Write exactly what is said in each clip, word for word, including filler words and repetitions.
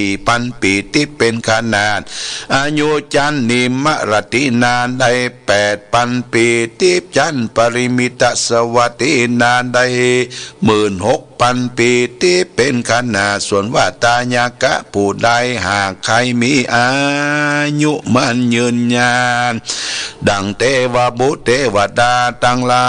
สี่ปันปีติบเป๋นขนาด อายุจั๊นนิมมะรัตตินาได้แปดปันปีติบ จั๊นปริมิตสวัตตินาได้หมื่นหกปันปีติบเป๋นขนาด ส่วนว่าทายกะผู้ใดหากใค่มีอายุมั่นยืนยาน ดังเตวบุตรเตวดาตังหลา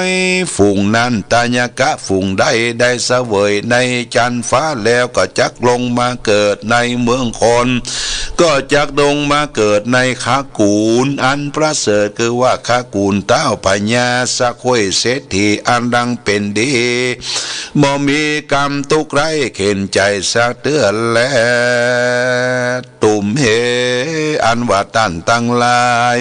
ย ฝูงนั้น ทายกะฝูงใดได้เสวยในจั๊นฟ้าแล้ว ก็จักลงมาเกิดในเมืองคน ก็จักลงมาเกิดในคกุลอันประเสริฐ คือว่าคกุลต้าวพญาสะข้วยเศรษฐีอันดังเป๋นดี บ่มีก๋ำตุ๊กข์ไร้เข็ญใจ๋สักเตื้อแล ตุมเห อันว่าต้านตังหลาย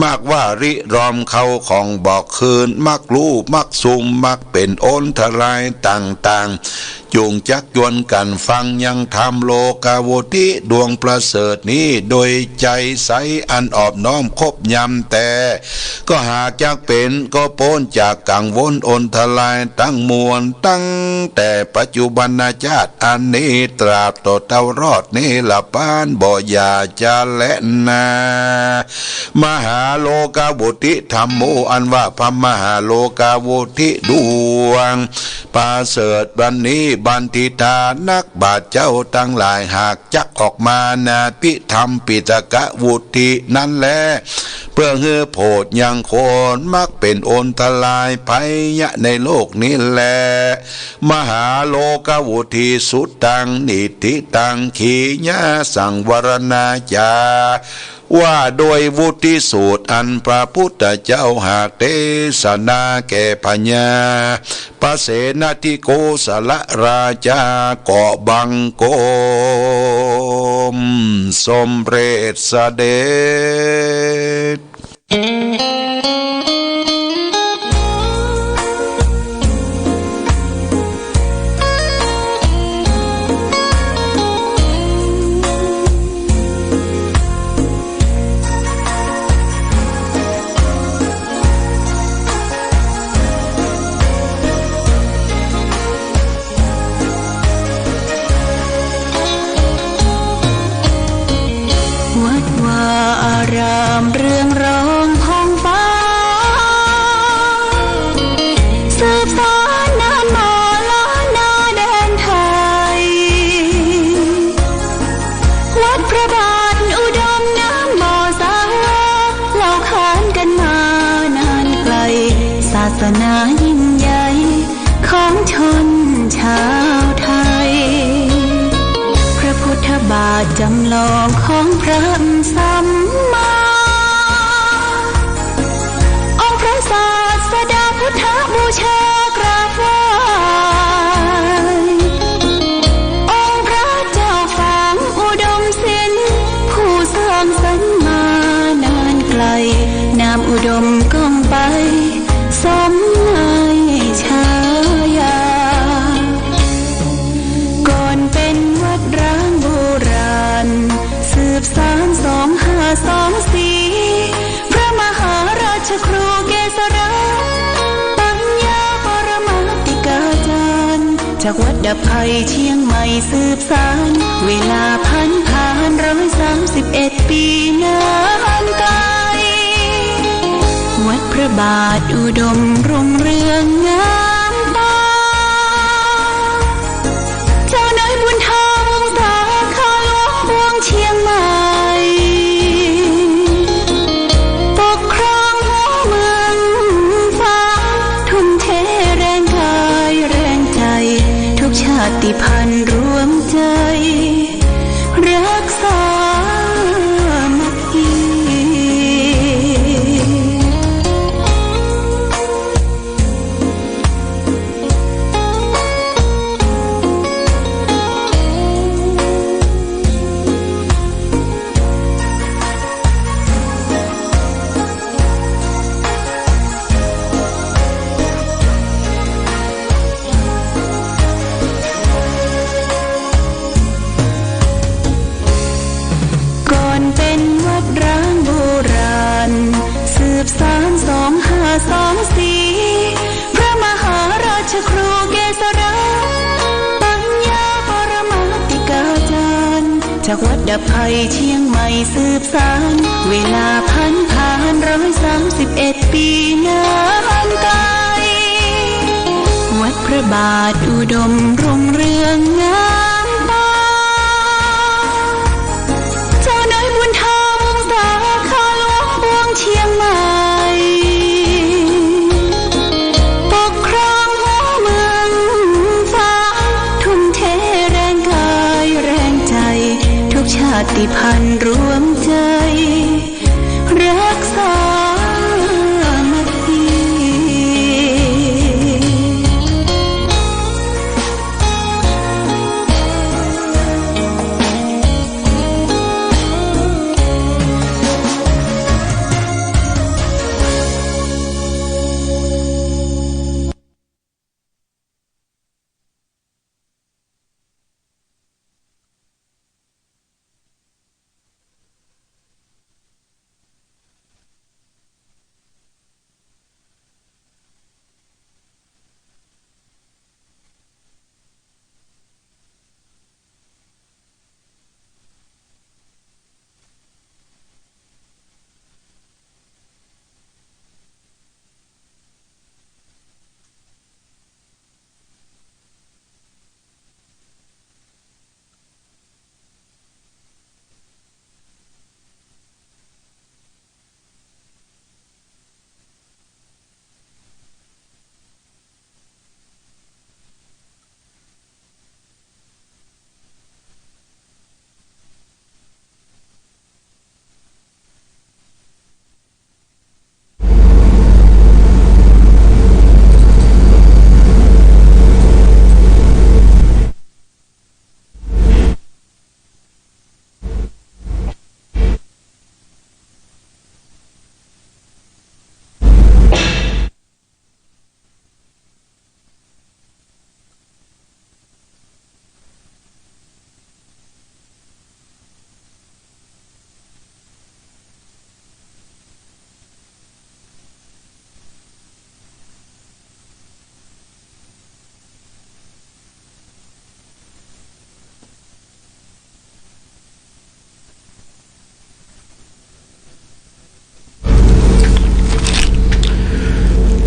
มักว่าริรอมเข้าของบ่ขึ้น มักลู่ มักซุ่ม มักเป๋นอนทรายต่างๆ จุ่งจักจวนกั๋นฟังยังธรรม โลกาวุทิดวงประเสริฐนี้ โดยใจ๋ใสอันอ่อนน้อมคบยำแต๊ ก็หากจักเป๋น ก็ป๊นจากกังวลอนทรายตังมวล ตั้งแต่ปัจจุบันนาจาติอันนี้ ตราบต่อเต้ารอดนิรปาน บ่อย่าจะแลนา มหาโลกาวุทิธัมโม อันว่าพระมหาโลกาวุทิดวงประเสริฐอันนี้ บัณฑิตานักปราชญ์เจ้าตังหลาย หากจักออกมานาภิธรรมปิฏฐกะวุทินั้นแล เปื้อหื้อโผดยังคน มักเป๋นอนทรายภัยยะในโลกนี้แล มหาโลกาวุทิสุตตัง นิฏฐิตัง ขีณาสังวรณาจา ว่าโดยวุทิสูตรอันพระพุทธเจ้าหากเตสนาแก่พญา พระเสนทิโกศลราชา ก็บังคมสมเร็จเสด็จ วัดวาอารามเรืองรองผ่องฟ้า สืบสานนานมาล้านนาแดนไทย วัดพระบาทอุดมน้ำบ่อสา เล่าขานกันมานานไกล ศาสนายิ่งใหญ่ของชนชาวไทย พระพุทธบาทจำลองของพระสัมมา องค์พระศาสดาพุทธบูชากราบไหว้ องค์พระเจ้าฝางอุดมสิน ผู้สร้างสรรค์มานานไกล นามอุดมก้องไป สมในฉายา ก่อนเป็นวัดร้างโบราณ สืบสานสองห้าสองสี่ พระมหาราชครูเกษรา ปัญญาปรมาติกาจารย์ จากวัดดับภัยเชียงใหม่สืบสาน เวลาผันผ่านร้อยสามสิบเอ็ดปีนานไกล วัดพระบาทอุดมรุ่งเรืองงามตา เจ้านายบุญธรรมสาขาหลวงเมืองเชียงใหม่ ปกครองหัวเมืองฟ้า ทุ่มเทแรงกายแรงใจ ทุกชาติพันธุ์รวมใจ รักสามัคคี ก่อนเป็นวัดร้างโบราณ สืบสานสองห้าสองสี่ พระมหาราชครูเกษรา ปัญญาปรมาติกาจารย์ จากวัดดับภัยเชียงใหม่สืบสาน เวลาผันผ่านร้อยสามสิบเอ็ดปีนานไกล วัดพระบาทอุดมรุ่งเรืองงามตา เจ้านายบุญธรรมสาขาหลวงเชียงใหม่ ปกครองหัวเมืองฟ้า ทุ่มเทแรงกายแรงใจ ทุกชาติพันธุ์รวมใจ รักสามัคคี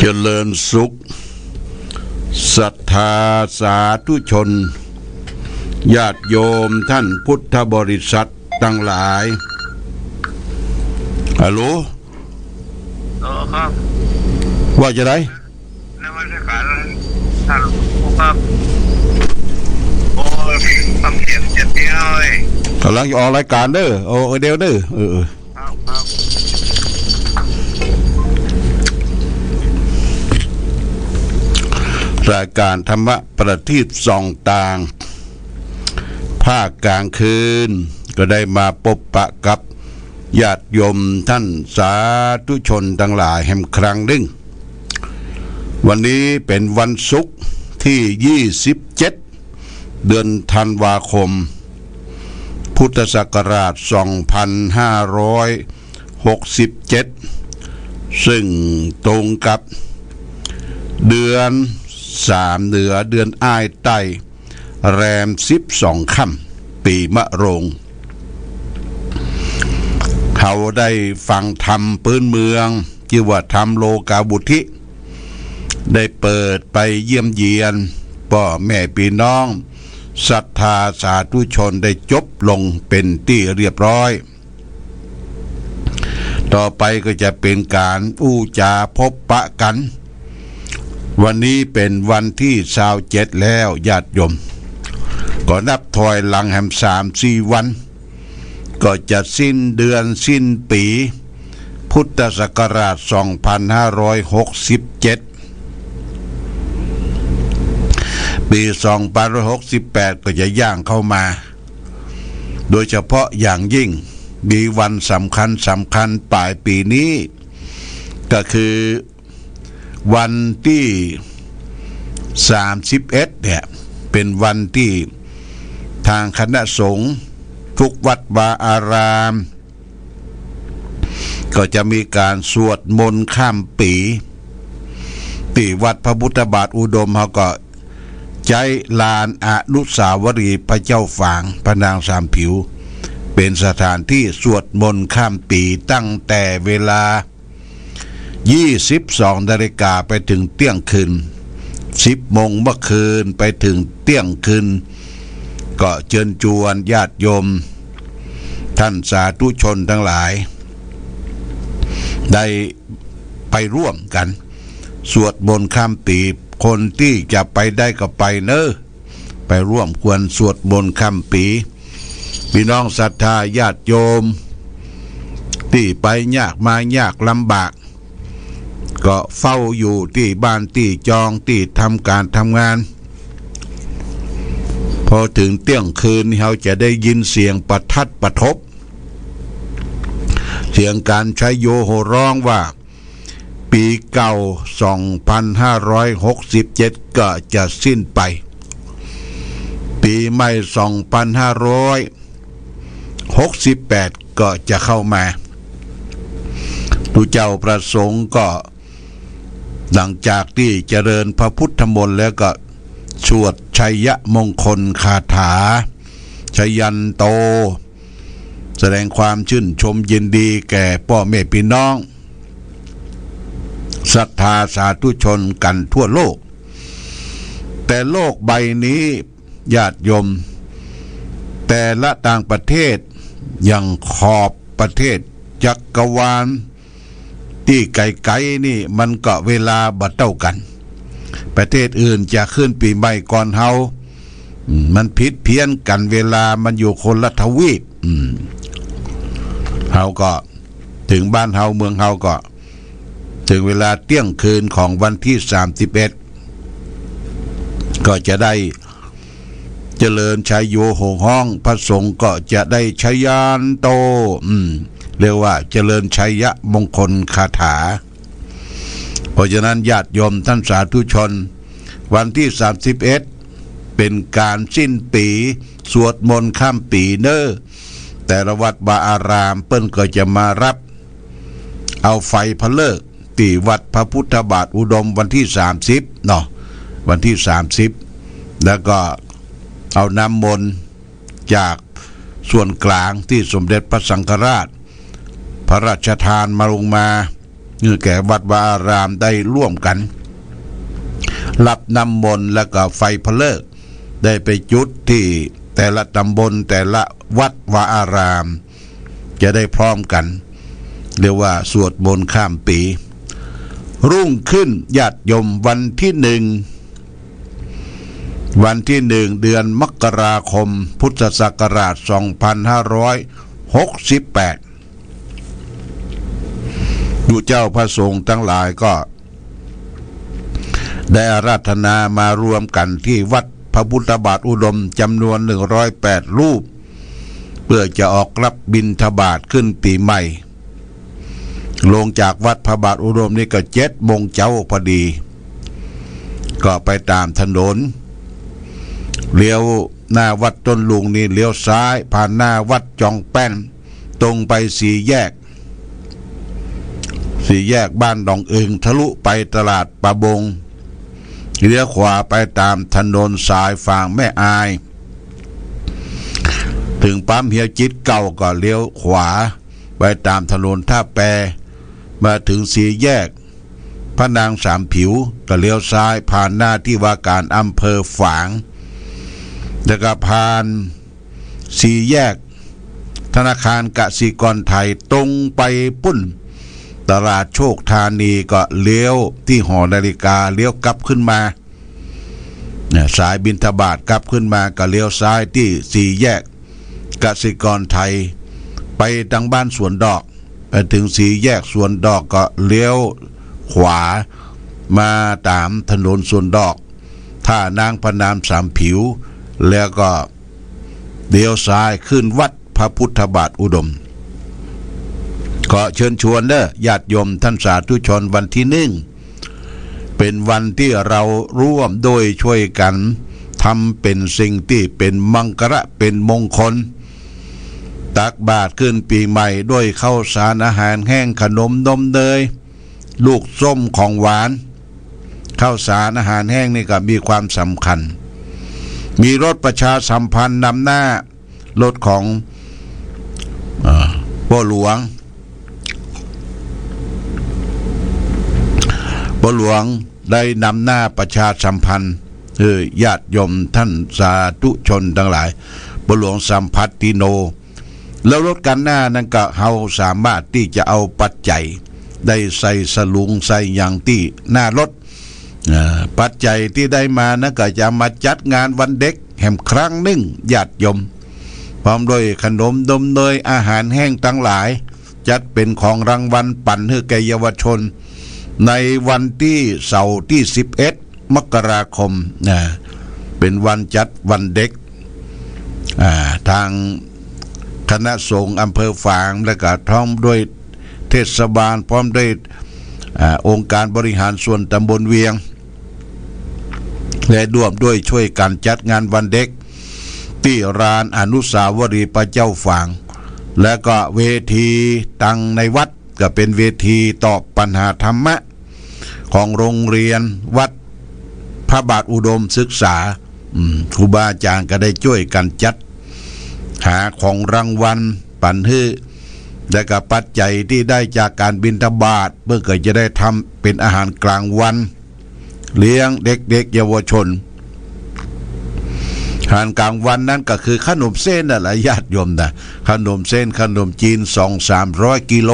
เจริญสุข ศรัทธาสาธุชน ญาติโยมท่านพุทธบริษัทตังหลาย ฮัลโหล อ๋อครับ ว่าจะได นมัสการท่านหลวงปู่ครับ โอ้ ฟังเสียงเจ็บเดียวเอ้ย ก๋ำลังจะออกรายก๋านเน่อ โอ้ เดี๋ยวเน่อ เออ เออ ครับ ครับ รายก๋านธรรมะประทีปส่องตาง ภาคก๋างคืน ก็ได้มาปบปะกับ ญาติโยมท่านสาธุชนตังหลายแหมครั้งนึ่ง วันนี้เป๋นวันศุกร์ตี้ยี่สิบเจ็ด เดือนธันวาคม พุทธศักราชสองพันห้าร้อยหกสิบเจ็ด ซึ่งตรงกับเดือนสามเหนือ เดือนอ้ายใต้ แรมสิบสองค่ำ ปี๋มะโรง เฮาได้ฟังธรรมปื๊นเมือง จื้อว่าธรรมโลกาวุทิ ได้เปิดไปเยี่ยมเยียนป้อแม่ปี้น้อง ศรัทธาสาธุชนได้จบลงเป๋นตี้เรียบร้อย ต่อไปก็จะเป๋นก๋านอู้จ๋าปบปะกั๋น วันนี้เป๋นวันตี้ซาวเจ็ดแล้ว ญาติโยม ก็นับถอยหลังแหมสามสี่วัน ก็จะสิ้นเดือนสิ้นปี๋ พุทธศักราชสองพันห้าร้อยหกสิบเจ็ด ปี๋สองพันห้าร้อยหกสิบแปดก็จะย่างเข้ามา โดยเฉพาะอย่างยิ่งมีวันสำคัญสำคัญป๋ายปี๋นี้ ก็คือวันตี้สามสิบเอ็ดเนี่ย เป๋นวันตี้ทางคณะสงฆ์ทุกวัดวาอาราม ก็จะมีก๋านสวดมนต์ข้ามปี๋ ตี้วัดพระพุทธบาทอุดม เฮาก็ใจ๊ลานอนุสาวรีย์พระเจ้าฝาง พระนางสามผิว เป็นสถานที่สวดมนต์ข้ามปีตั้งแต่เวลา ยี่สิบสองนาฬิกาไปถึงเตี้ยงคืน สิบโมงเมื่อคืนไปถึงเตี้ยงคืน ก็เจิญจวนญาติโยม ท่านสาธุชนทั้งหลาย ได้ไปร่วมกั๋น สวดมนต์ข้ามปี คนตี้จะไปได้ก็ไปเน่อ ไปร่วมควรสวดมนต์ข้ามปี ปี้น้องศรัทธาญาติโยม ตี้ไปยากมายากลำบาก ก็เฝ้าอยู่ตี้บ้านตี้จองตี้ทำก๋านทำงาน พอเถิงเตี้ยงคืนเฮาจะได้ยินเสียงประทัดประทบ เสียงก๋านชัยโยโห่ฮ้องว่า ปี๋เก่าสองปันห้าร้อยหกสิบเจ็ดก็จะสิ้นไป ปี๋ใหม่สองปันห้าร้อยหกสิบแปดก็จะเข้ามา ตุ๊เจ้าพระสงฆ์ก็หลังจากตี้เจริญพระพุทธมนต์แล้วก็สวดชัยมงคลคาถา ชยันโต แสดงความชื่นชมยินดีแก่ป้อแม่ปี้น้อง ศรัทธาสาธุชนกั๋นทั่วโลก แต่โลกใบนี้ญาติโยม แต่ละต่างประเทศ อย่างขอบประเทศจักรวาลตี้ไก๋ๆ นี่มันก็เวลาบ่เต้ากั๋น ประเทศอื่นจะขึ้นปี๋ใหม่ก่อนเฮา อืม มันผิดเพี้ยนกั๋น เวลามันอยู่คนละทวีป อืม เฮาก็ เถิงบ้านเฮาเมืองเฮาก็ เถิงเวลาเตี้ยงคืนของวันตี้สามสิบเอ็ด ก็จะได้เจริญชัยโยโห่ฮ้อง พระสงฆ์ก็จะได้ชยันโต อืม เรียกว่าเจริญชัยมงคลคาถา เพราะฉะนั้นญาติโยมท่านสาธุชน วันตี้สามสิบเอ็ด เป๋นก๋านสิ้นปี๋ สวดมนต์ข้ามปี๋เน่อ แต่ละวัดวาอารามเปิ้นก็จะมาฮับเอาไฟพระเลิกษ์ตี้วัดพระพุทธบาทอุดมวันตี้สามสิบเนาะ วันตี้สามสิบ แล้วก็เอาน้ำมนต์จากส่วนกลางตี้สมเด็จพระสังฆราช พระราชทานมาลงมา หื้อแก่วัดวาอารามได้ร่วมกั๋นฮับน้ำมนต์ แล้วก็ไฟพระเลิกษ์ได้ไปจุดตี้แต่ละตำบลแต่ละวัดวาอาราม จะได้พร้อมกั๋น เรียกว่าสวดมนต์ข้ามปี๋ รุ่งขึ้นญาติโยม วันตี้หนึ่ง วันตี้หนึ่ง เดือนมกราคม พุทธศักราชสองปันห้าร้อยหกสิบแปด ตุ๊เจ้าพระสงฆ์ตังหลายก็ได้อาราธนามารวมกั๋นตี้วัดพระพุทธบาทอุดมจ๋ำนวนหนึ่งร้อยแปดรูป เปื้อจะออกฮับบิณฑบาตขึ้นปี๋ใหม่ ลงจากวัดพระบาทอุดมนี่ก็เจ็ดโมงเจ๊าพอดี ก็ไปต๋ามถนน เลี้ยวหน้าวัดต้นลุงนี่เลี้ยวซ้าย ผ่านหน้าวัดจองแป้น ตรงไปสี่แยก สี่แยกบ้านหนองอึ่ง ทะลุไปตลาดป่าบง เลี้ยวขวาไปต๋ามถนนสายฝางแม่อาย เถิงปั๊มเฮียจิตเก่าก็เลี้ยวขวาไปต๋ามถนนท่าแป มาเถิงสี่แยกพระนางสามผิวก็เลี้ยวซ้าย ผ่านหน้าตี้ว่าก๋านอำเภอฝาง แล้วก็ผ่านสี่แยกธนาคารกสิกรไทย ตรงไปปุ้นตลาดโชคธานี ก็เลี้ยวตี้หอนาฬิกา เลี้ยวกลับขึ้นมา เนี่ย สายบิณฑบาตกลับขึ้นมาก็เลี้ยวซ้ายตี้สี่แยกกสิกรไทย ไปตางบ้านสวนดอก ไปเถิงสี่แยกสวนดอกก็เลี้ยวขวามาต๋ามถนนสวนดอก ท่านางพระนางสามผิว แล้วก็เลี้ยวซ้ายขึ้นวัดพระพุทธบาทอุดม ก็เจิญจวนเน่อญาติโยมท่านสาธุชน วันตี้หนึ่ง เป๋นวันตี้เราร่วมด้วยช่วยกั๋น ทำเป๋นสิ่งตี้เป๋นมังคละเป๋นมงคล ตักบาตรขึ้นปี๋ใหม่ด้วยข้าวสารอาหารแห้ง ขนมนมเนย ลูกส้มของหวาน ข้าวสารอาหารแห้งนี่ก็มีความสำคัญ มีรถประชาสัมพันธ์นำหน้า รถของ ป้อหลวง ป้อหลวงได้นำหน้าประชาสัมพันธ์ เออ ญาติโยมต้านสาธุชนตังหลาย ป้อหลวงสัมพันติโน แล้วรถคันหน้านั้นก็เฮาสามารถตี้จะเอาปัจจัยได้ใส่สลุงใส่หยังตี้หน้ารถ อ่า ปัจจัยตี้ได้มานั้นก็จะมาจัดงานวันเด็กแหมครั้งนึ่ง ญาติโยม พร้อมด้วยขนมนมเนยอาหารแห้งตังหลาย จัดเป๋นของรางวัลปั๋นหื้อแก่เยาวชน ในวันตี้เสาร์ตี้สิบเอ็ดมกราคมนะ เป๋นวันจัดวันเด็ก อ่า ตางคณะสงฆ์อำเภอฝาง แล้วก็พร้อมด้วยเทศบาล พร้อมด้วย อ่า องค์การบริหารส่วนตำบลเวียง และร่วมด้วยช่วยกั๋นจัดงานวันเด็ก ตี้ลานอนุสาวรีย์พระเจ้าฝาง แล้วก็เวทีตังในวัดก็เป๋นเวทีตอบปัญหาธรรมะ ของโรงเรียนวัดพระบาทอุดมศึกษา อืม ครูบาอาจ๋ารย์ก็ได้จ้วยกั๋นจัดหาของรางวัลปั๋นหื้อ และก็ปัจจัยตี้ได้จากก๋านบิณฑบาต เปิ้นก็จะได้ทำเป๋นอาหารก๋างวัน เลี้ยงเด็กๆ เยาวชน อาหารก๋างวันนั้นก็คือขนมเส้นนั่นแหละ ญาติโยมนะ ขนมเส้น ขนมจีน สองสามร้อยกิโล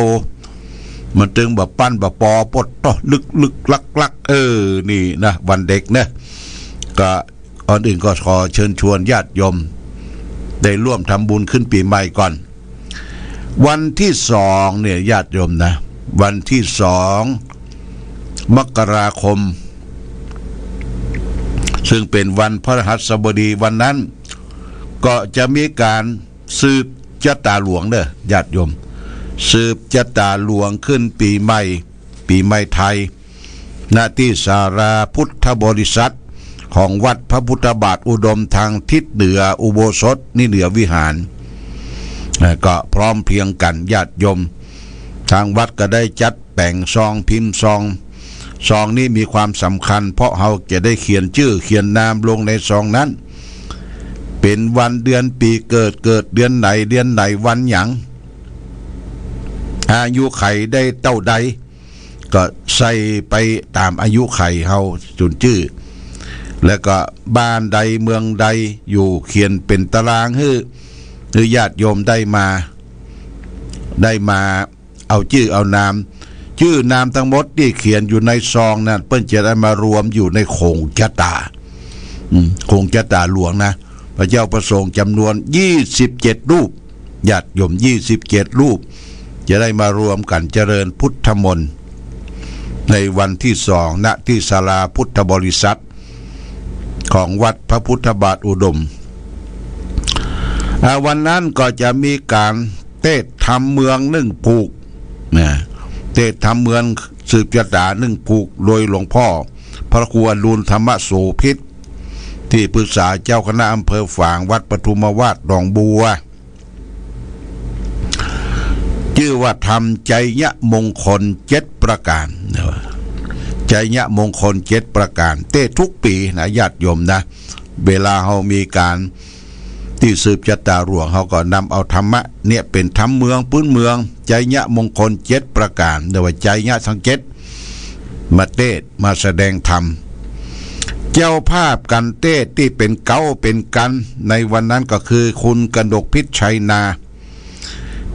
มันตึงบ่าปั้นบ่าปอ ปดต่อ ลึกๆ ลักๆ เออ นี่นะ วันเด็กนะ ก็ก่อนอื่นก็ขอเชิญชวนญาติโยม ได้ร่วมทำบุญขึ้นปี๋ใหม่ก่อน วันตี้สองเนี่ย ญาติโยมนะ วันตี้สองมกราคม ซึ่งเป๋นวันพฤหัสบดี วันนั้นก็จะมีก๋านสืบจะต๋าหลวงเด้อ ญาติโยม สืบจะต๋าหลวงขึ้นปี๋ใหม่ ปี๋ใหม่ไทย ณ ตี้ศาลาพุทธบริษัทของวัดพระพุทธบาทอุดมตางทิศเหนืออุโบสถ นี่เหนือวิหาร อ่า ก็พร้อมเพรียงกั๋น ญาติโยม ตางวัดก็ได้จัดแป๋งซองพิมพ์ซอง ซองนี้มีความสำคัญ เพราะเฮาจะได้เขียนจื้อเขียนนามลงในซองนั้น เป๋นวันเดือนปี๋เกิด เกิดเดือนไหน เดือนไหน วันหยัง อายุขัยได้เต้าใด ก็ใส่ไปต๋ามอายุขัยเฮา สูญจื้อ แล้วก็บ้านใดเมืองใดอยู่ เขียนเป๋นต๋ารางหื้อ หื้อญาติโยมได้มา ได้มาเอาจื้อเอานาม จื้อนามตังหมดตี้เขียนอยู่ในซองนั้น เปิ้นจะได้มารวมอยู่ในโขงจะต๋า อืม โขงจะต๋าหลวงนะ พระเจ้าพระสงฆ์จ๋ำนวนยี่สิบเจ็ดรูป ญาติโยมยี่สิบเจ็ดรูป จะได้มารวมกั๋นเจริญพุทธมนต์ ในวันตี้สอง ณ ตี้ศาลาพุทธบริษัท ของวัดพระพุทธบาทอุดม อ่า วันนั้นก็จะมีก๋านเตสน์ธรรมเมืองนึ่งผูก นะ เตสน์ธรรมเมืองสืบจะต๋านึ่งผูก โดยหลวงพ่อพระครูอรุณธรรมโสภิต ตี้ปรึกษาเจ้าคณะอำเภอฝาง วัดปทุมวาสหนองบัว จื้อว่าธรรมไชยมงคลเจ็ดประก๋าน นะ ไชยมงคลเจ็ดประก๋าน เตสน์ทุกปี๋นะ ญาติโยมนะ เวลาเฮามีก๋านตี้สืบจะต๋าหลวง เฮาก็นำเอาธรรมะเนี่ยเป๋นธรรมเมือง ปื๊นเมือง ไชยมงคลเจ็ดประก๋าน เรียกว่าไชยทั้งเจ็ด มาเตสน์ มาแสดงธรรม เจ้าภาพก๋านเตสน์ตี้เป๋นเก๊าเป๋นกั๋นในวันนั้นก็คือคุณกนกพิชชัยนา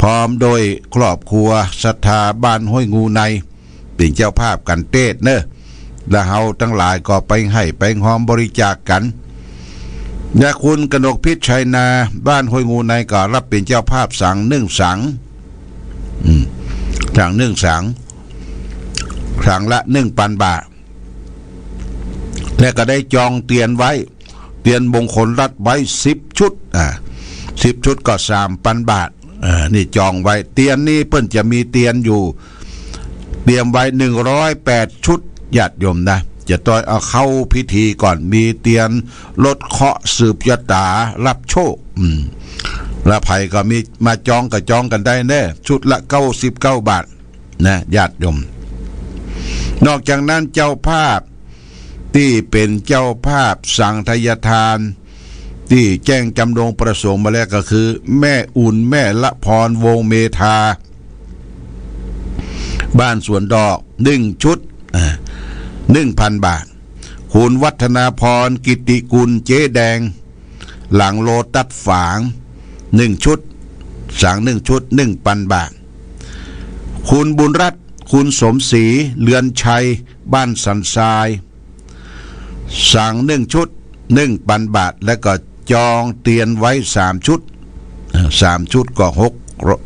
พร้อมด้วยครอบครัวศรัทธาบ้านห้วยงูใน เป๋นเจ้าภาพก๋านเตสน์เนาะ และเฮาตังหลายก็ไปไห้ไปฮอมบริจาคกั๋น และคุณกนกพิชชัยนา บ้านห้วยงูในก็ฮับเป๋นเจ้าภาพสังหนึ่งสัง อืม สังหนึ่งสัง สังละหนึ่งปันบาท และก็ได้จองเตียนไว้ เตียนมงคลรัตน์ไว้สิบชุด อ่า สิบชุดก็สามปันบาท อ่า นี่จองไว้ เตียนนี้เปิ้นจะมีเตียนอยู่ เตรียมไว้หนึ่งร้อยแปดชุด ญาติโยมนะ จะต้องเอาเข้าพิธีก่อน มีเตียนลดเคราะห์สืบจะต๋าฮับโชค อืม และใผก็มีมาจองก็จองกั๋นได้เน่อ ชุดละเก้าสิบเก้าบาท นะ ญาติโยม นอกจากนั้นเจ้าภาพตี้เป๋นเจ้าภาพสังฆทาน ตี้แจ้งจำนงประสงค์มาแล้วก็คือ แม่อุ่น แม่ละพร วงศ์เมธา บ้านสวนดอก หนึ่งชุด อ่า หนึ่งพันบาท คุณวัฒนาพร กิตติกุล เจ๊แดง หลังโลตัสฝาง หนึ่งชุด สังหนึ่งชุด หนึ่งพันบาท คุณบุญรัตน์ คุณสมศรี เรือนชัย บ้านสันทราย สังหนึ่งชุด หนึ่งพันบาท แล้วก็จองเตียนไว้สามชุด เอ่อ สามชุดก็หก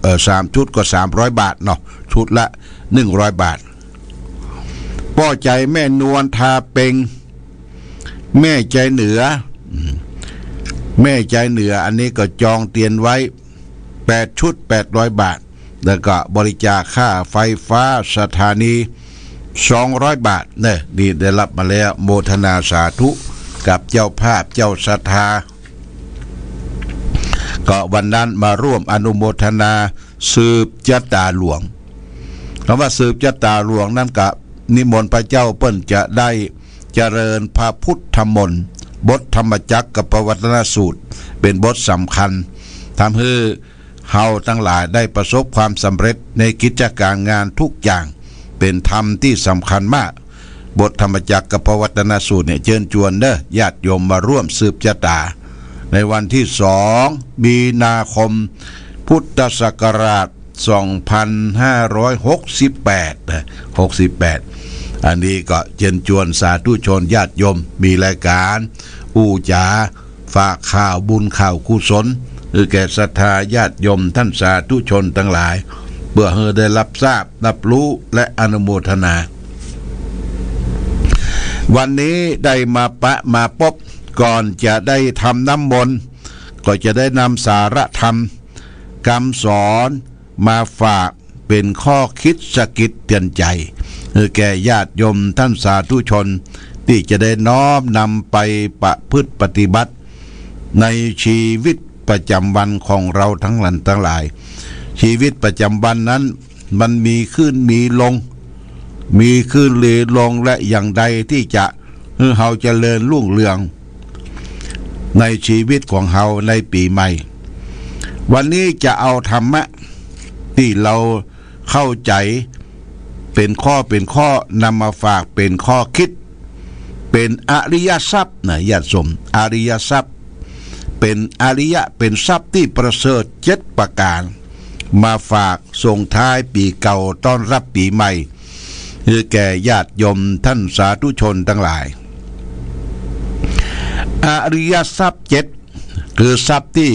เอ่อ สามชุดก็สามร้อยบาทเนาะ ชุดละหนึ่งร้อยบาท ป้อใจ๋ แม่นวล ทาเป็ง แม่ใจ๋เหนือ อืม แม่ใจ๋เหนือ อันนี้ก็จองเตียนไว้แปดชุด แปดร้อยบาท แล้วก็บริจาคค่าไฟฟ้าสถานี สองร้อยบาท เนี่ย นี่ได้ฮับมาแล้ว โมทนาสาธุกับเจ้าภาพเจ้าศรัทธา ก็วันนั้นมาร่วมอนุโมทนาสืบจะต๋าหลวง กำว่าสืบจะต๋าหลวงนั้นก็นิมนต์พระเจ้าเปิ้นจะได้เจริญพระพุทธมนต์ บทธรรมจักรกัปปวัตนสูตร เป๋นบทสำคัญ ทำหื้อเฮาตังหลายได้ประสบความสำเร็จในกิจก๋านงานทุกอย่าง เป๋นธรรมตี้สำคัญมาก บทธรรมจักรกัปปวัตนสูตรเนี่ย เจิญจวนเน้อ ญาติโยมมาร่วมสืบจะต๋า ในวันตี้สอง มีนาคม พุทธศักราช สองพันห้าร้อยหกสิบแปด นะ หกสิบแปด อันนี้ก็เจิญจวนสาธุชนญาติโยม มีรายก๋านอู้จ๋า ฝากข่าวบุญข่าวกุศล หื้อแก่ศรัทธาญาติโยมต้านสาธุชนตังหลาย เปื้อหื้อได้ฮับทราบ ฮับฮู้ และอนุโมทนา วันนี้ได้มาปะมาปบ ก่อนจะได้ทำน้ำมนต์ ก็จะได้นำสาระธรรม กำสอนมาฝากเป๋นข้อคิดสะกิดเตือนใจ๋ หื้อแก่ญาติโยมต้านสาธุชน ตี้จะได้น้อมนำไปประพฤติปฏิบัติ ในชีวิตประจ๋ำวันของเฮาตังหลายตังหลาย ชีวิตประจ๋ำวันนั้นมันมีขึ้นมีลง มีขึ้นมีลง และอย่างใดตี้จะหื้อเฮาเจริญรุ่งเรือง ในชีวิตของเฮาในปี๋ใหม่ วันนี้จะเอาธรรมะตี้เฮาเข้าใจ๋เป๋นข้อเป๋นข้อนำมาฝากเป๋นข้อคิด เป๋นอริยทรัพย์นะ ญาติโยม อริยทรัพย์ เป๋นอริยะ เป๋นทรัพย์ตี้ประเสริฐเจ็ดประก๋าน มาฝากส่งท้ายปี๋เก่าต้อนฮับปี๋ใหม่ หื้อแก่ญาติโยมต้านสาธุชนตังหลาย อริยทรัพย์เจ็ด คือทรัพย์ตี้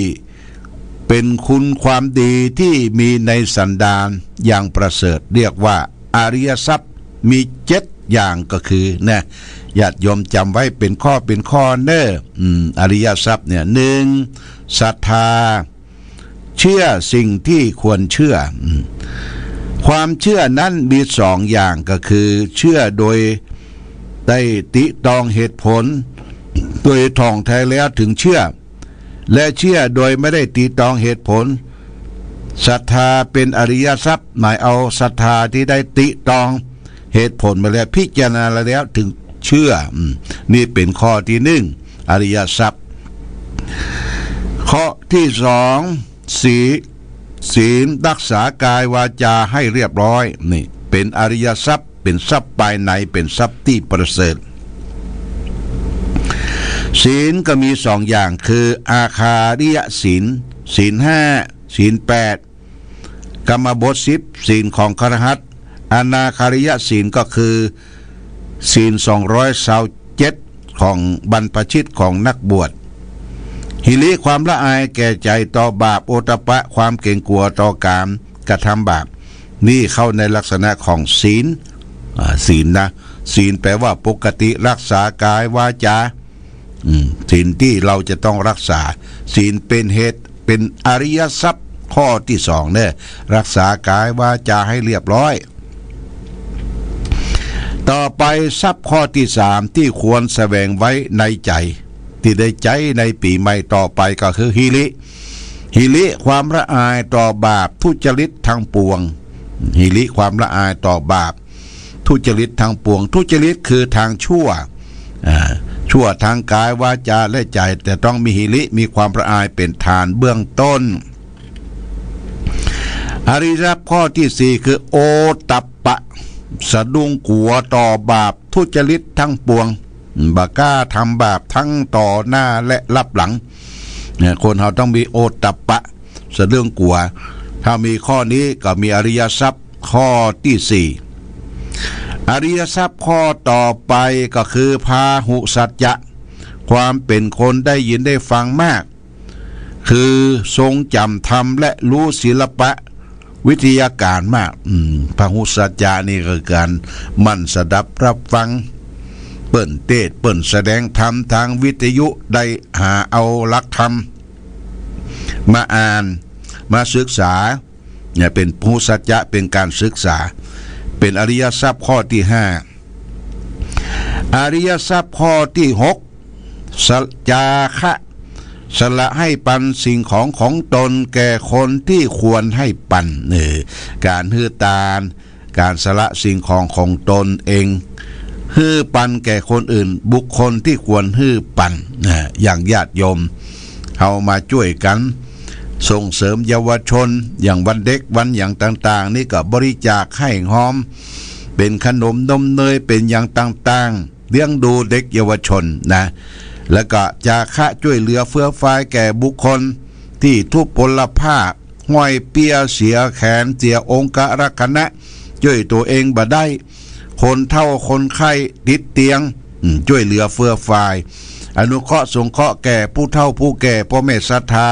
เป๋นคุณความดีตี้มีในสันดานอย่างประเสริฐ เรียกว่าอริยทรัพย์มีเจ็ดอย่างก็คือ นะ ญาติโยมจ๋ำไว้เป๋นข้อเป๋นข้อเน้อ อืม อริยทรัพย์เนี่ย หนึ่ง ศรัทธา เชื่อสิ่งที่ควรเชื่อ อืม ความเชื่อนั้นมีสองอย่างก็คือ เชื่อโดยได้ตริตรองเหตุผล โดยถ่องแท้แล้วถึงเชื่อ และเชื่อโดยไม่ได้ตริตรองเหตุผล ศรัทธาเป๋นอริยทรัพย์ หมายเอาศรัทธาตี้ได้ตริตรองเหตุผลมาแล้ว พิจารณาแล้วถึงเชื่อ อืม นี่เป๋นข้อตี้หนึ่ง อริยทรัพย์ ข้อตี้สอง ศีล ศีล รักษากายวาจาให้เรียบร้อย นี่เป๋นอริยทรัพย์ เป๋นทรัพย์ภายใน เป๋นทรัพย์ตี้ประเสริฐ ศีลก็มีสองอย่าง คือ อาคาริยศีล ศีลห้า ศีลแปด กรรมบทสิบ ศีลของคฤหัสถ์ อนาคาริยศีลก็คือ ศีลสองร้อยซาวเจ็ด ของบรรพชิตของนักบวช หิริ ความละอายแก่ใจ๋ต่อบาป โอตตัปปะ ความเก๋งกั๋วต่อกามกระทำบาป นี่เข้าในลักษณะของศีล อ่า ศีลนะ ศีลแปลว่าปกติรักษากายวาจา อืม ศีลตี้เฮาจะต้องรักษา ศีลเป๋นเหตุ เป๋นอริยทรัพย์ข้อตี้สองเน้อ รักษากายวาจาให้เรียบร้อย ต่อไปทรัพย์ข้อตี้สามตี้ควรแสวงไว้ในใจ๋ ตี้ได้ใจ๊ในปี๋ใหม่ต่อไปก็คือหิริ หิริ ความละอายต่อบาปทุจริตทั้งปวง หิริ ความละอายต่อบาปทุจริตทั้งปวง ทุจริตคือทางชั่ว อ่า ชั่วทางกาย วาจา และใจ๋ แต่ต้องมีหิริ มีความละอาย เป๋นฐานเบื้องต้น อริยทรัพย์ข้อตี้สี่คือโอตตัปปะ สะดุ้งกั๋วต่อบาปทุจริตทั้งปวง บ่กล้าทำบาปทั้งต่อหน้าและลับหลัง เนี่ย คนเฮาต้องมีโอตตัปปะ สะดุ้งกั๋ว ถ้ามีข้อนี้ก็มีอริยทรัพย์ข้อตี้สี่ อริยทรัพย์ข้อต่อไปก็คือพาหุสัจจะ ความเป๋นคนได้ยินได้ฟังมาก คือทรงจ๋ำธรรมและฮู้ศิลปะวิทยาการมาก อืม พาหุสัจจะนี่ก็คือก๋านหมั่นสดับฮับฟัง เปิ้นเตสน์ เปิ้นแสดงธรรมตางวิทยุ ได้หาเอาหลักธรรมมาอ่าน มาศึกษา เนี่ย เป๋นพาหุสัจจะ เป๋นก๋านศึกษา เป๋นอริยทรัพย์ข้อตี้ห้า อริยทรัพย์ข้อตี้หก สะ จาคะ สละหื้อปันสิ่งของของตนแก่คนตี้ควรหื้อปัน เออ ก๋านหื้อตาน ก๋านสละสิ่งของของตนเอง หื้อปันแก่คนอื่น บุคคลตี้ควรหื้อปัน นะ อย่างญาติโยม เฮามาจ้วยกั๋น ส่งเสริมเยาวชน อย่างวันเด็กวันหยังต่างๆ นี่ก็บริจาคหื้อฮอม เป๋นขนมนมเนย เป๋นหยังต่างๆ เลี้ยงดูเด็กเยาวชนนะ แล้วก็จาคะจ้วยเหลือเฟื่อฟายแก่บุคคลตี้ทุพพลภาพ ห้อยเปี้ย เสียแขน เสียองครักษณะ จ้วยตั๋วเองบ่ได้ คนเฒ่าคนไข้ติดเตียง อืม จ้วยเหลือเฟื่อฟาย อนุเคราะห์สงเคราะห์แก่ผู้เฒ่าผู้แก่ ป้อแม่ศรัทธา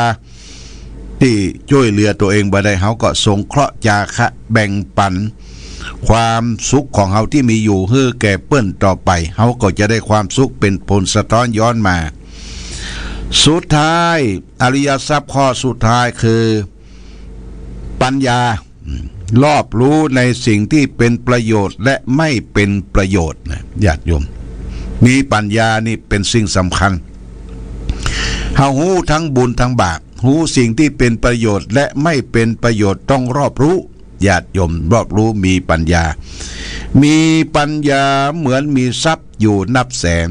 ตี้จ้วยเหลือตั๋วเองบ่ได้ เฮาก็สงเคราะห์จาคะ แบ่งปันความสุขของเฮาตี้มีอยู่หื้อแก่เปิ้นต่อไป เฮาก็จะได้ความสุขเป๋นผลสะท้อนย้อนมา สุดท้าย อริยทรัพย์ข้อสุดท้ายคือปัญญา รอบรู้ในสิ่งตี้เป๋นประโยชน์และไม่เป๋นประโยชน์นะ ญาติโยม มีปัญญานี่เป๋นสิ่งสำคัญ เฮาฮู้ตังบุญตังบาป ฮู้สิ่งตี้เป๋นประโยชน์และไม่เป๋นประโยชน์ ต้องรอบรู้ ญาติโยม รอบรู้ มีปัญญา มีปัญญาเหมือนมีทรัพย์อยู่นับแสน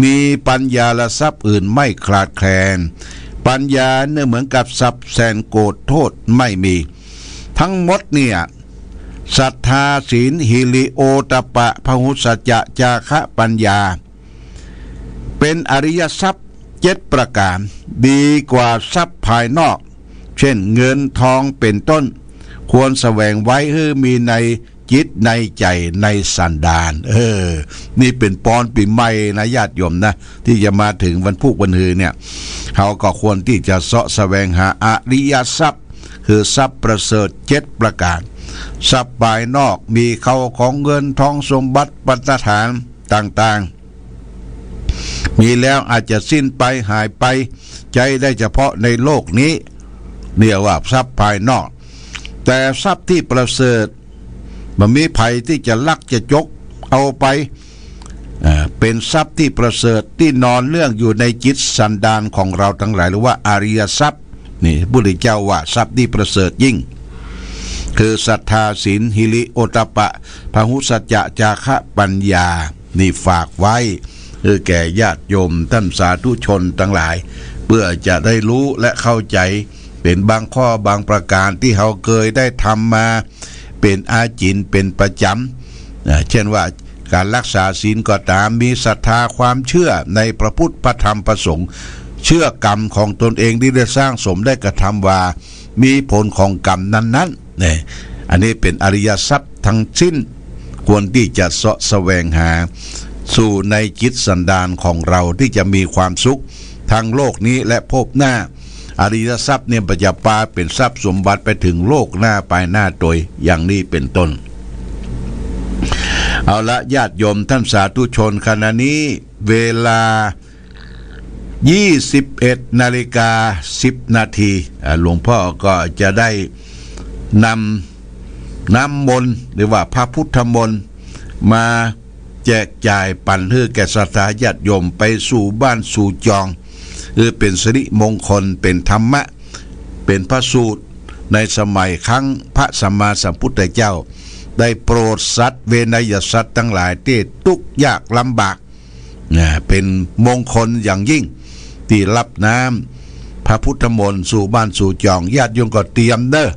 มีปัญญาและทรัพย์อื่นไม่ขาดแคลน ปัญญาเนี่ยเหมือนกับทรัพย์แสนโกฏโทษไม่มี ทั้งหมดเนี่ย ศรัทธา ศีล หิริ โอตตัปปะ พาหุสัจจะ จาคะ ปัญญา เป๋นอริยทรัพย์เจ็ดประก๋าน ดีกว่าทรัพย์ภายนอก เช่น เงินทองเป๋นต้น ควรแสวงไว้หื้อมีในจิตในใจ๋ในสันดาน เออ นี่เป๋นปอนปี๋ใหม่นะ ญาติโยมนะ ตี้จะมาเถิงวันพูกวันฮือเนี่ย เฮาก็ควรตี้จะเซาะแสวงหาอริยทรัพย์ คือทรัพย์ประเสริฐเจ็ดประก๋าน ทรัพย์ภายนอก มีเข้าของเงินทองสมบัติภัตตาหารต่างๆ มีแล้วอาจจะสิ้นไปหายไป ใจ๊ได้เฉพาะในโลกนี้ เรียกว่าทรัพย์ภายนอก แต่ทรัพย์ตี้ประเสริฐ บ่มีใผตี้จะลักจะจกเอาไป อ่า เป๋นทรัพย์ตี้ประเสริฐตี้นอนเนื่องอยู่ในจิตสันดานของเราตังหลาย หรือว่าอริยทรัพย์ นี่ พุทธเจ้าว่าทรัพย์ตี้ประเสริฐยิ่ง คือศรัทธา ศีล หิริ โอตตัปปะ พาหุสัจจะ จาคะ ปัญญา นี่ฝากไว้ เออ แก่ญาติโยมต้านสาธุชนตังหลาย เปื้อจะได้ฮู้และเข้าใจ๋ เป๋นบางข้อบางประก๋านตี้เฮาเกยได้ทำมา เป๋นอาจิณเป๋นประจ๋ำ อ่า เช่นว่าก๋านฮักษาศีลก็ต๋าม มีศรัทธาความเชื่อในพระพุทธพระธรรมพระสงฆ์ เชื่อกรรมของตนเองตี้ได้สร้างสมได้กระทำว่า มีผลของกรรมนั้นๆ เนี่ย อันนี้เป๋นอริยทรัพย์ตังสิ้น ควรตี้จะเซาะแสวงหา สู่ในจิตสันดานของเราตี้จะมีความสุขตังโลกนี้และภพหน้า อริยทรัพย์เนี่ยมันจะปาเป๋นทรัพย์สมบัติไปเถิงโลกหน้าปายหน้าตวย อย่างนี้เป๋นต้น เอาละ ญาติโยมต้านสาธุชน ขณะนี้เวลา ยี่สิบเอ็ดนาฬิกาสิบนาที อ่า หลวงพ่อก็จะได้นำน้ำมนต์ หรือว่าพระพุทธมนต์ มาแจกจ่ายปั๋นหื้อแก่ศรัทธาญาติโยม ไปสู่บ้านสู่จอง หื้อเป๋นสิริมงคล เป๋นธรรมะ เป๋นพระสูตรในสมัยครั้งพระสัมมาสัมพุทธเจ้า ได้โปรดสัตว์เวไนยสัตว์ตังหลายตี้ตุ๊กข์ยากลำบาก นะ เป๋นมงคลอย่างยิ่ง ตี้ฮับน้ำพระพุทธมนต์สู่บ้านสู่จอง ญาติโยมก็เตรียมเน่อ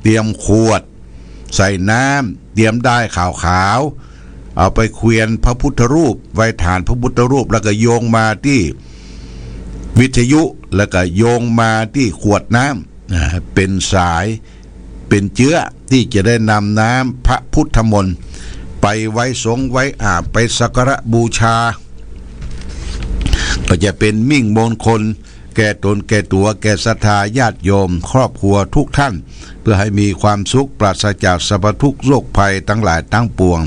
เตรียมขวด ใส่น้ำ เตรียมด้ายขาวๆ เอาไปแขวนพระพุทธรูป ไว้ฐานพระพุทธรูป แล้วก็โยงมาตี้วิทยุ แล้วก็โยงมาตี้ขวดน้ำ นะ เป๋นสาย เป๋นเจื๊อตี้จะได้นำน้ำพระพุทธมนต์ ไปไว้สรงไว้อาบ ไปสักการะบูชา ก็จะเป๋นมิ่งมงคลแก่ตนแก่ตั๋ว แก่ศรัทธาญาติโยมครอบครัวทุกท่าน เพื่อให้มีความสุขปราศจากสรรพทุกข์โรคภัยตังหลายตังปวง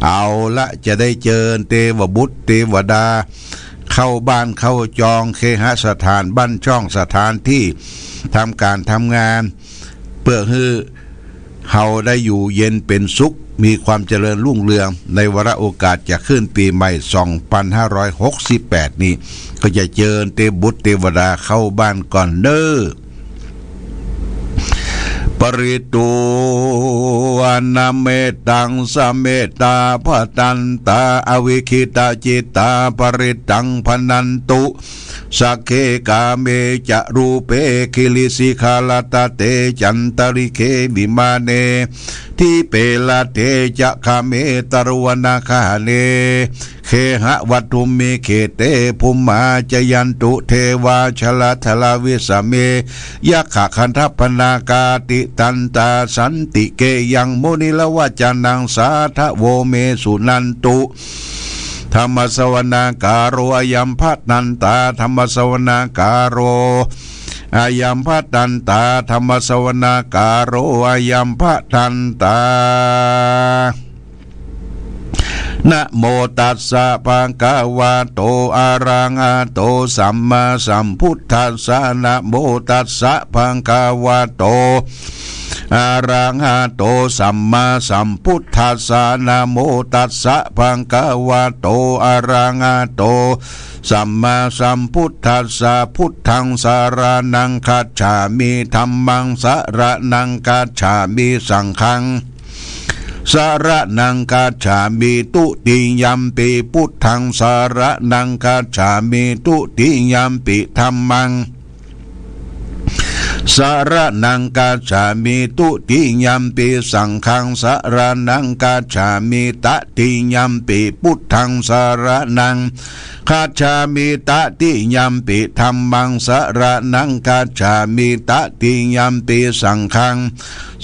เอาละ จะได้เจิญเตวบุตรเตวดา เข้าบ้านเข้าจอง เคหสถาน บ้านช่อง สถานตี้ทำก๋านทำงาน เปื้อหื้อเฮาได้อยู่เย็นเป๋นสุข มีความเจริญรุ่งเรือง ในวาระโอกาสจะขึ้นปี๋ใหม่ สองปันห้าร้อยหกสิบแปด นี้ ก็จะเจิญเตวบุตรเตวดาเข้าบ้านก่อนเน่อ ปริตตวานะเมตตัง สะเมตตา ภะทันตา อวิกขิตจิตตา ปริตตัง ภะนันตุ สักเข กาเม จะ รูเป กิริสิขะรัตตะเต จันตะริกเข วิมาเน ดีปะรัตเต จะ คาเม ตะรุวนะคาหะเน เขหะวัตถุมิกขิเต ภุมมา จายันตุ เทวา จาละธะละวิสะเม ยักขะขันธะปะนาคา ติดตันตา สันติเกยัง มุนิรวัจจะนัง สาธะโว เม สุนันตุ ธัมมะสะวะนะกาโล อะยัมภะทันตา ธัมมะสะวะนะกาโล อะยัมภะทันตา ธัมมะสะวะนะกาโล อะยัมภะทันตา นะโมตัสสะ ภะคะวะโต อะระหะโต สัมมาสัมพุทธัสสะ นะโมตัสสะ ภะคะวะโต อะระหะโต สัมมาสัมพุทธัสสะ นะโมตัสสะ ภะคะวะโต อะระหะโต สัมมาสัมพุทธัสสะ พุทธัง สะระณัง คัจฉามิ ธัมมัง สะระณัง คัจฉามิ สังฆัง สะระณัง คัจฉามิ ตุติยัมปิ พุทธัง สะระณัง คัจฉามิ ตุติยัมปิ ธัมมัง สะระณัง คัจฉามิ ตุติยัมปิ สังฆัง สะระณัง คัจฉามิ ตติยัมปิ พุทธัง สะระณัง คัจฉามิ ตติยัมปิ ธัมมัง สะระณัง คัจฉามิ ตติยัมปิ สังฆัง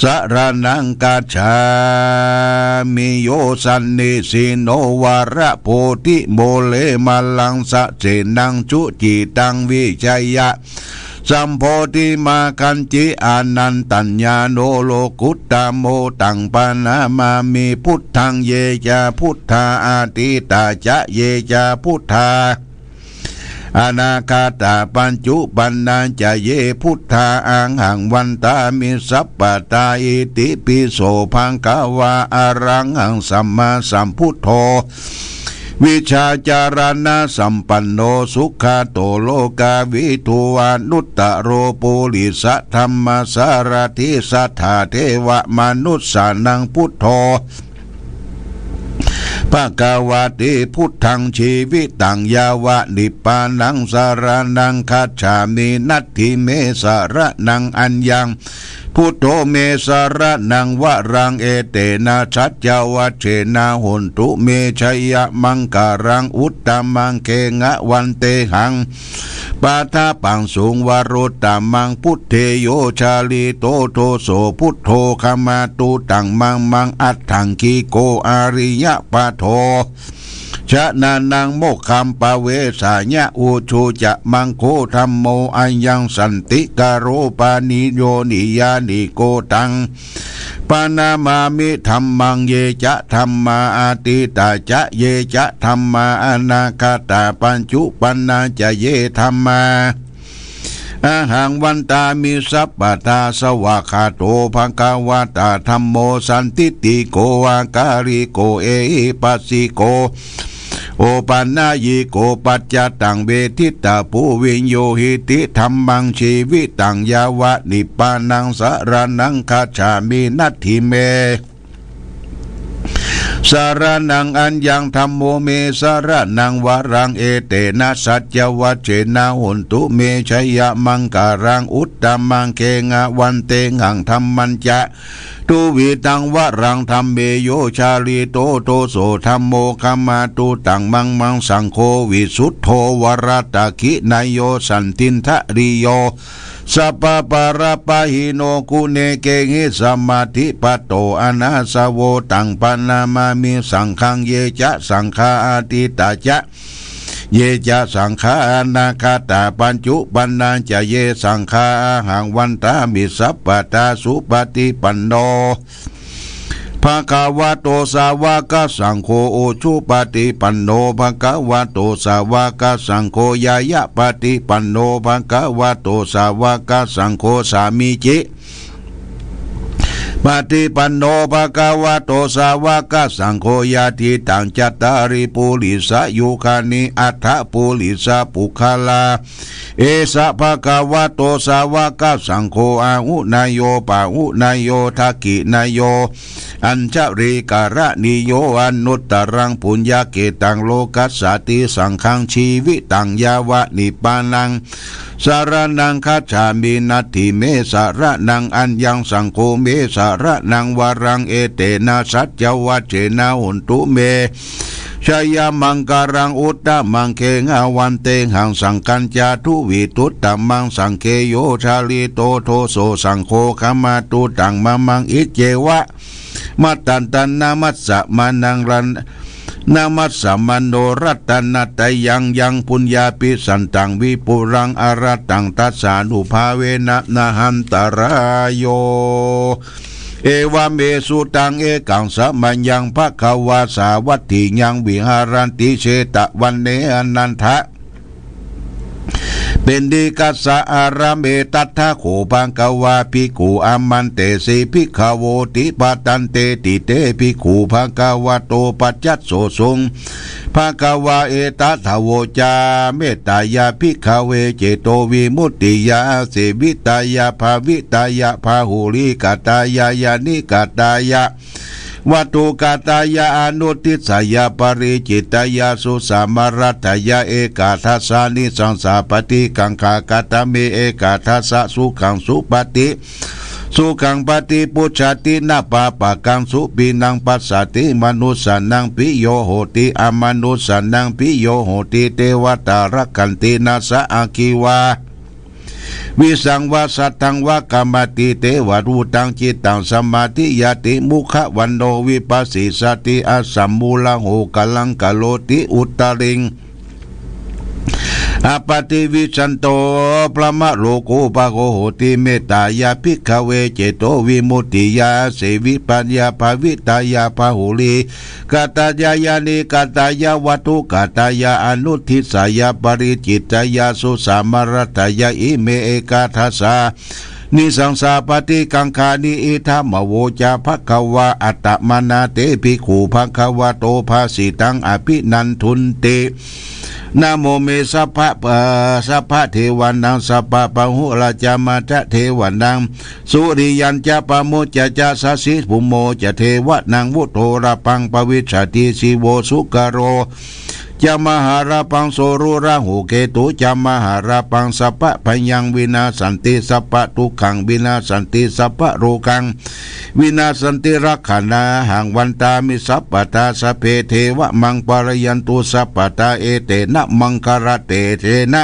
สะระณัง คัจฉามิ โย สันนิสินโน วะระโพธิโมเละ มะลังสะเสนัง สุจิตัง วิชยะ สัมโพธิมาคัญจิ อานันตัญญาโณ โลกุตตะโม ตัง ปะนะมามิ พุทธัง เย จะ พุทธา อตีตา จะ เย จะ พุทธา อนาคตา ปัจจุปันนา จะ เย พุทธา อะหัง วันตามิ สัพพะทา อิติปิโส ภะคะวา อะระหัง สัมมาสัมพุทโธ วิชชาจารณะสัมปันโน สุขะโต โลกาวิทู อนุตตะโร ปุริสะธัมมะสารถิ สัทธา เทวะมนุสสานัง พุทโธ ภะคะวะติ พุทธัง จีวิตัง ยาวะ นิพพานัง สะระณัง คัจฉามิ นัตถิเม สะระณัง อัญญัง พุทโธ เม สะระณัง วะรัง เอเตนะ สัจจวัจเจนะ โหนตุ เม ชยะมังคะลัง อุตตะมัง เขหะวันเตหัง ปะทะปังสุง วะรุตตะมัง พุทเท โย จาริโต โทโส พุทโธ ขมาตุ ตัง มัง มัง อัตถังคิโก อาริยะปะโท ชนะนัง โมกขัม ปะเวสายะ อุชุจะมัง โค ธัมโม อะยัง สันติกะโร ปะนิโย นิยานิโก ตัง ปะนะมามิ ธัมมัง เย จะ ธัมมา อตีตา จะ เย จะ ธัมมา อนาคตา ปัจจุปันนา จะ เย ธัมมา อะหัง วันตามิ สัพพะทา สวากขาโต ภะคะวะตา ธัมโม สันทิฏฐิโก อากาลิโก เอหิปัสสิโก โอปันนะยิโก ปัจจตัง เวทิตาภู วิญญูหิติ ธัมมัง จีวิตัง ยาวะ นิพพานัง สะระณัง คัจฉามิ นัตถิเม สรณัง อัญญัง ธัมโม เม สรณัง วรัง เอเตนะ สัจจวัจเจนะ โหนตุ เม ชยมังคะลัง อุตตมัง เคหะวันเตหัง ธัมมัญจะ ทุวิธัง วรัง ธัมเม โย จาริโต โทโส ธัมโม ขมาตุ ตัง มัมมัง สังโฆ วิสุทโธ วรตะขิณโย สันทินทะริโย สัพพะปะระปะหิโน กุเณเกหิ สมาธิปัตโต อะนาสโว ตัง ปะนะมามิ สังฆัง เยจะ สังฆา อตีตะจะ เยจะ สังฆา อนาคตะ ปัจจุปันนาจะ เย สังฆา อะหัง วันตามิ สัพพะทา สุปะติปันโน ภะคะวะโต สาวะกะสังโฆ อุจุปะติปันโน ภะคะวะโต สาวะกะสังโฆ ญาณะปะติปันโน ภะคะวะโต สาวะกะสังโฆ สามีจิ ปะติปันโน ภะคะวะโต สาวะกะสังโฆ ยะติตัง จัตตาริ ปุริสะยุคานิ อัตถะ ปุริสะปุคคลา เอสะ ภะคะวะโต สาวะกะสังโฆ อาหุเนโย ปะหุเนโย ทักขิเนโย อัญชลีกะระณีโย อนุตตะรัง ปุญญะเขตัง โลกัสสาติ สังฆัง ชีวิตัง ยาวะ นิพพานัง สรณัง คัจฉามิ นัตถิ เม สรณัง อัญญัง สังโฆ เม สรณัง วรัง เอเตนะ สัจจวัจเจนะ โหนตุ เม ชยมังคะลัง อุตตมัง เคหะวันเตหัง สังฆัญจะ ทุวิทุตตะมัง สังเข โย จาริโต โทโส สังโฆ ขมาตุ ตัง มัมมัง อิเจวะ มะตันตัน นะมัสสะมานัง รัน นะมัสสะมาโน รัตนะตะยัง ยัง ปุญญาภิสันตัง วิปุลัง อะระหัง ตัสสานุภาเวนะ นะหันตะราโย เอวะเม สุตัง เอกัง สะมะยัง ภะคะวา สาวัตถิยัง วิหารันติ เชตะวันเณ อะนันทะ ปิณฑิกัสสะ อารามเม ตัตถะโข ภะคะวา ภิกขุ อามันเตสิ ภิกขะโวติ ภัดดันเตติ เต ภิกขุ ภะคะวะโต ปัจจัสโสสุง ภะคะวา เอตะทะโวจา เมตตายะ ภิกขะเว เจโตวิมุตติยา อาเสวิตายะ ภาวิตายะ พาหุลีกะตายะ ยานิกะตายะ วัตถุกะตายะ อนุตถิสายะ ปะริจิตตายะ สุสามะรัตถายะ เอกัดดาสานิสังสาปะติกังขา กะตะเม เอกัดดาสะ สุขัง สุปะติ สุขัง ปะติ ปุจจาติ นะปาปะกัง สุปิณัง ปัสสาติ มะนุสสานัง ปิโย โหติ อะมะนุสสานัง ปิโย โหติ เตวะตา รักขันติ นะสะ อัคคีวา วิสังวา สัทธังวะ กะมะติ เตวะดูตัง จิตตัง สะมาธิยาติ มุขะวันโณ วิภัสสิสสาติ อะสะมูละโห กะลัง กะโรติ อุตตะริง อะปะติวิชชันโต พรหมะโลกุปะโก โหติ เมตตายะ ภิกขะเว เจโตวิมุตติยา อาเสวิตายะ ภาวิตายะ พาหุลีกะตายะ ยานิกะตายะ วัตถุกะตายะ อนุตถิสายะ ปะริจิตตายะ สุสามะรัตถายะ อิเม เอกัดดาสานิสังสาปะติกังขานิ อิทัมมะโวจา ภะคะวา อะตะมะนะ เต ภิกขุ ภะคะวะโต ภาสิตัง อะภินันทุนติ นะโมเม สัพพะ เอ่อ สัพพะเทวานัง สัพพะปะหุราจามาจะเทวานัง สุริยัญจะปะมุจจะจะ สะสิภุมโมจะ เทวานัง วุโฑระปัง ปะวิชชาติ สิโวสุกะโรจะ มหาระปัง โสรุราหู เกตุจะ มหาระปัง สัพพะภัยยัง วินาสสันติ สัพพะทุกขัง วินาสสันติ สัพพะโรกัง วินาสสันติ รักขานะหัง วันตามิ สัพพะทา สัพเพเทวะ มังปะระยันตุ สัพพะทา เอเตนะ มังคะละเตจะนะ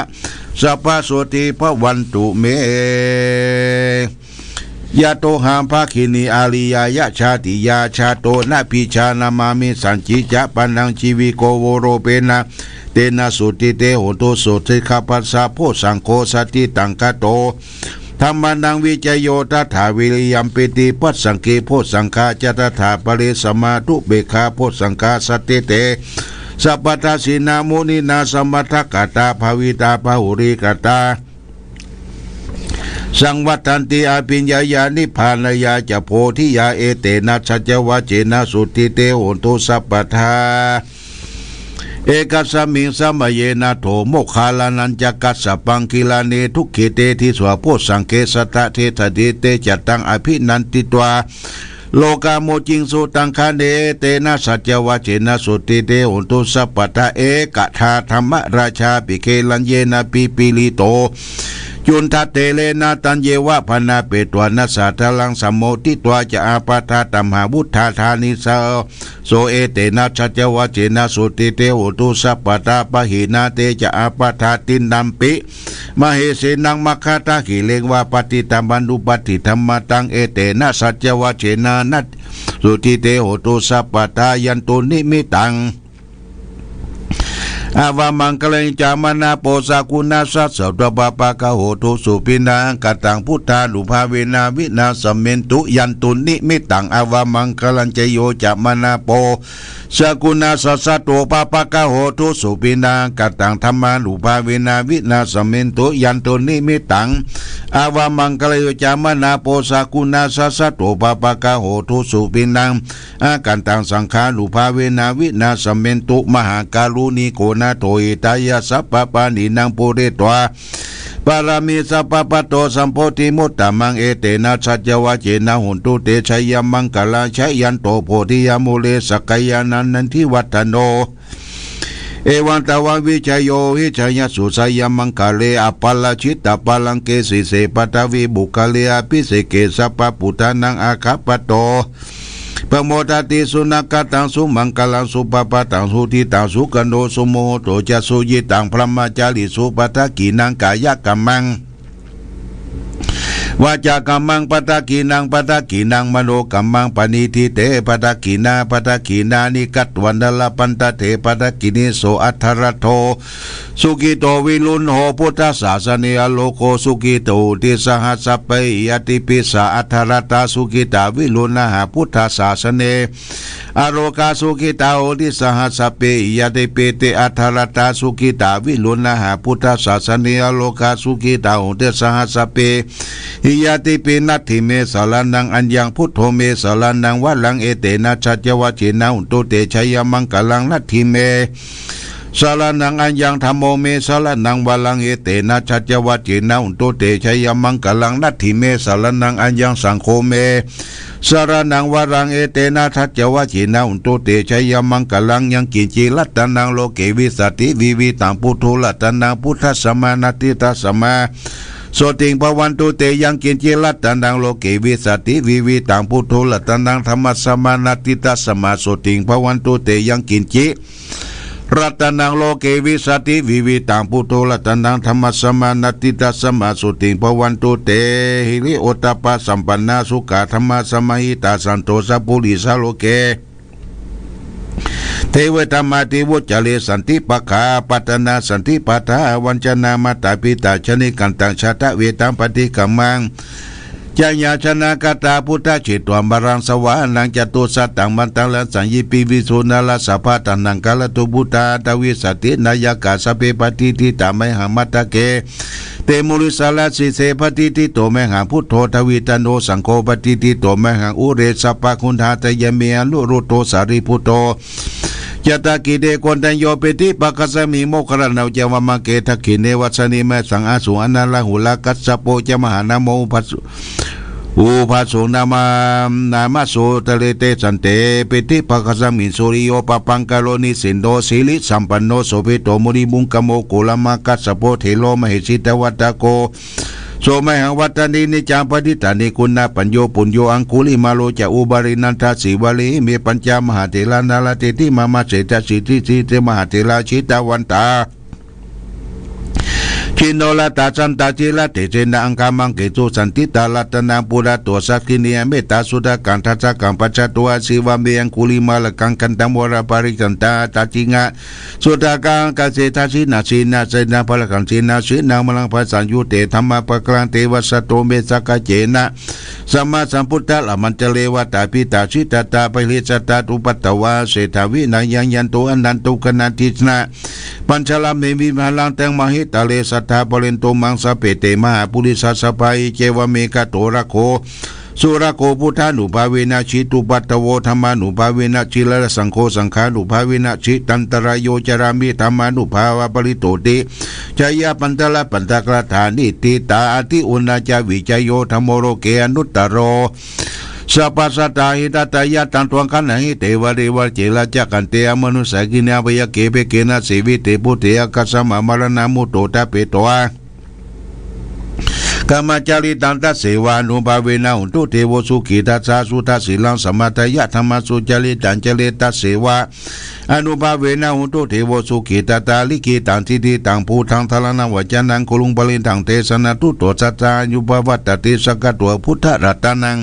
สัพพะโสติ ภะวันตุ เม ยะโต หา ภะคินี อาริยายะ ชาติยา ชาโต นะ พีชา นะมามิ สันจิจะ ปะนัง จีวิโก โวโรเปนะ เตนะ สุตติเต โหนตุ โสติ ขัพพะสสะ โพชฌังโค สะถิตัง คาโต ธัมมานัง วิจโย ตถา วิริยัม ปีติ ปัสสังคี โพชฌังคา จะ ตถา ปะเรสมา ทุเปกขา โพชฌังคา สันติเต สัพพะทัสสินะ มุนินา สะมัตถะกะตา ภาวิตา พาหุลีกะตา สังวัตถันติ อะภิญญายา นิพพานายาจะ โพธิยา เอเตนะ สัจจวัจเจนะ สุตติเต โหนตุ สัพพะทา เอกัสสะมิง สะมะเยนะ โถ โมคคัลลานะจะ กัสสะปัง กิลาเน ทุกขิเต ทิสสา โพชฌังเก สัตถะเทสะเท เตจะตัง อะภินันทิตวา โลกามุจจิงสุตังคเน เอเตนะสัจจวาเจนะ สุตติเต โหนตุ สัพพะทา เอกทา ธัมมราชาปิ เกลัญเยนะปิปะริโต จุณฑะเทเรนะ ตัญเยวะ ภณาเปตวา นะสาทะลัง สัมโมทิตวา จะ อาปาทา ตัมหาวุฑฒา ทานิสสะโส เอเตนะสัจจวาเจนะ สุตติเต โหนตุ สัพพะทา ปะหินาเต จะ อาปาทา ติณฑัมปิ มะเหสีนัง มัคคาทะหิเรงวา ปะติตัมมานุปัฏฐิธัมมาตัง เอเตนะสัจจวาเจนะ นัต สุตติเต โหนตุ สัพพะทา ยันตุ นิมิตตัง อะวะมังคะลัง ยะจามะนะโป สะกุณะสะสะโต ปะปะกะโห ทุสุปิณา กัตตัง พุทธานุภาเวนะ วินาสเมนตุ ยันตุ นิมิตตัง อะวะมังคะลัง เจโย จะมะนะโป สะกุณะสะสะโต ปะปะกะโห ทุสุปิณา กัตตัง ธัมมานุภาเวนะ วินาสเมนตุ ยันตุ นิมิตตัง อะวะมังคะลัง ยะจามะนะโป สะกุณะสะสะโต ปะปะกะโห ทุสุปิณัง อะกัตตัง สังฆานุภาเวนะ วินาสเมนตุ มหาการุณิโก นาโถ หิตายะ สัพพะปาณินัง ปูเรตวา ปะระมี สัพพะ ปะโต สัมโพธิมุตตะมัง เอเตนะสัจจวาเจนะ โหนตุ เต ชะยะมังคะลัง ชะยันโต โพธิยะ มูเล สักกายานันทิวัฏฐะโน เอวัง ตะวัง วิชโย หิชยะสุ ชะยะมังคะเล อะปะราชิตะปะลังเก สีเส ปะทะวี ปุคคะเล อะภิเสเก สัพพะปุทธานัง อะคะปะโต ปะโมดะติ สุนะกะตัง สุมังคะลัง สุปะปะตัง สุทิตัง สุขะโณ สุมุหุตโต จะ สุยิตัง พระมะจาริสุ ปะทะขีนัง กายะกัมมัง วาจากัมมัง ปะทะขีนัง ปะทะขีนัง มโนกัมมัง ปะนิฏฐิเต ปะทะขีนา ปะทะขีนานิ กัตวานะ ละพันทะเต ปะทะขีนี โส อัทธะรัตโธ สุขิโต วิรุณโห พุทธสาสะเน อะโรโก สุขิโต ติสหัสสะเปหิ ญาติปิสสะ อัทธะรัตตา สุขิตา วิรุณหา พุทธสาสะเน อะโรกา สุขิตา โหติ สหัสสะเปหิ ญาติปิ เต อัทธะรัตตา สุขิตา วิรุณหา พุทธสาสะเน อะโรกา สุขิตา โหติ สหัสสะเปหิ ญาติปิ นัตถิเม สะระณัง อัญญัง พุทโธ เม สะระณัง วะรัง เอเตนะ สัจจวาเจนะ โหนตุ เต ชะยะมังคะลัง นัตถิเม สะระณัง อัญญัง ธัมโม เม สะระณัง วะรัง เอเตนะ สัจจวาเจนะ โหนตุ เต ชะยะมังคะลัง นัตถิเม สะระณัง อัญญัง สังโฆ เม สะระณัง วะรัง เอเตนะ สัจจวาเจนะ โหนตุ เต ชะยะมังคะลัง ยังกิญจิ รัตตะนัง โลเก วิสสะติ วิวิธัง ปุทโธ รัตตะนัง พุทธัสสะมา นัตถิตัสสะมา โสติง ภะวันตุ เต ยังกิญจิ รัตตะนัง โลเก วิสสะติ วิวิธัง พุทโธ รัตตะนัง ธัมมัสสะมา นัตถิตัสสะมา โสติง ภะวันตุ เต ยังกิญจิ รัตตะนัง โลเก วิสสะติ วิวิธัง พุทโธ รัตตะนัง ธัมมัสสะมา นัตถิตัสสะมา โสติง ภะวันตุ เต หิริโอตตัปปะสัมปันนา สุขะธัมมะ สะมะหิตา สันโต สัพปุริสา โลเก เทวะธัมมา ติวุจจะเร สันติปะคา ปัตตะนา สันติปะทา วัญจะนา มาตาปิตา ชะนิกันตัง ชาตะเวทัง ปะฏิคัมมัง จะ ยาชนะกะตา พุทธะ เชตวามะรัง สวาหะนัง จตุสสัตตัง มันตะรัสสัง ยิปปิวิสุณาระสะพะ ตะหัง กะระตุ พุทธา ทวิสสะติ นายะกา สัพเพ ปะทิฏฐิตา เมหัง มัตตะเก เต มุนิสสาระ สีเส ปะทิฏฐิโต เมหัง พุทโธ ทวิตะโน สังโฆ ปะทิฏฐิโต เมหัง อุเร สัพพะคุณฑา เต ยะเม อนุรุตโธ สารีปุตโต จะ ตะกิเต โกณฑัญโญ ปิฏฐิภะคะสมิง โมคคัลลานะเจ วะมะเก ทักขิเณ วะสะมิง เมสัง อาสุ อะนะ ราหุละ กัสสะโป จะ มหานะโม อุปาสุ อุปาสุ นะมะ นะมะโส ตะเรเต สันเต ปิฏฐิภะคะสมิง สุริโย ปะปังคะโล นิสินโน สิริสัมปันโน โสภิตโต มุนิปุงกะโม กุลมะกัสสะโป เถโร มะเหสี ตะวัตตะโก โส เมหัง วัตถะนิ นิจจัง ปะฏิฏฐานิ กุณะปัญโญ ปุญโญ อังคุลิมาโล จะ อุบาลี นันทะ สีวะลี อิเม ปัญจะ มหาเถระ นะระเตติ มะมะ เศรษฐะสี ทิฏฐิเต มหาเถระ จิตตะวันตา จินโนระตะ สันตะ จิระเตเสนะ อังคามังเกตุ สันติตา รัตตะนัง ปุระโต สักขิเณยะ เมตตาสุทธะกัง ทัสสะกัง ปัสสะโต อะสีวะเม อังคุลิมาละกัง คันธัง วะระปะริกขันธา ทักขิณะ สุทธากัง กะเสทะ สีนะ สีนะ เสนะ พะละกัง สีนะ สีนัง มะลัง ภัสสัง ยุเต ธัมมาปะกะรัง เตวะสะโต เม สักกะเจนะ สัมมาสัมพุทธะ ละมัญจะเร วะตาปิตา สิตตา ปะริสสะตา อุปัตตวา เสถา วินะยัง ยันตุ อะนันตุ กะนะทิสนะ ปัญชะละเม วิมหารัง ตัง มะหิตะเร สัทธา ปะเรนตุ มัง สะเปเต มะหาปุริสะสะพา อิเจวะเม กะโต รักโข สุรักโข พุทธานุภาเวนะ จิตตุปัตตะโว ธัมมานุภาเวนะ จิระระสังโฆ สังฆานุภาเวนะ จิตันตะราโย จะรามิ ธัมมานุภาวะปะริโตติ จะยะปันตะระปันตะกะรัตถา นิฏฐิตา อะทิอุณณาจา วิจะโย ธัมโม โลเก อะนุตตะโร สัพพะสัตตาหิตาตายะ ตัง ตวง ขันธัง หิ เต วะ เท วะ เจ ระ จะ ขัน ติ อะ มะนุสสา คิ นา พยา เข เป เข นะ สี วิ เต ปุ เต อะ คัส สะ มะ มะ ระ ณะ มุ โต ทะ เป โต อะ กะ มะ จาริ ตัง ทัส เส วะ อะ นุ ภา เว นะ โหนตุ เต โว สุ ขิ ทัส สะ สุ ทะ สี ลัง สะ มะ ทะ ยะ ทะ มะ สุ จา ริ ตัง จา เร ทัส เส วะ อะ นุ ภา เว นะ โหนตุ เต โว สุ ขิ ทัส สะ ลิ ขิ ตัง ทิ ฏ ฐิ ตัง ภู ทัง ทะ ระ ณะ วะ จา นัง คุ รุ ง ปะ ริ ทัง เต สะ นะ ทุ โต สัส สะ อะ นุ ภา วะ ตะ ติ สะ กะ โต อะ พุ ทธ ะ รัต ตัง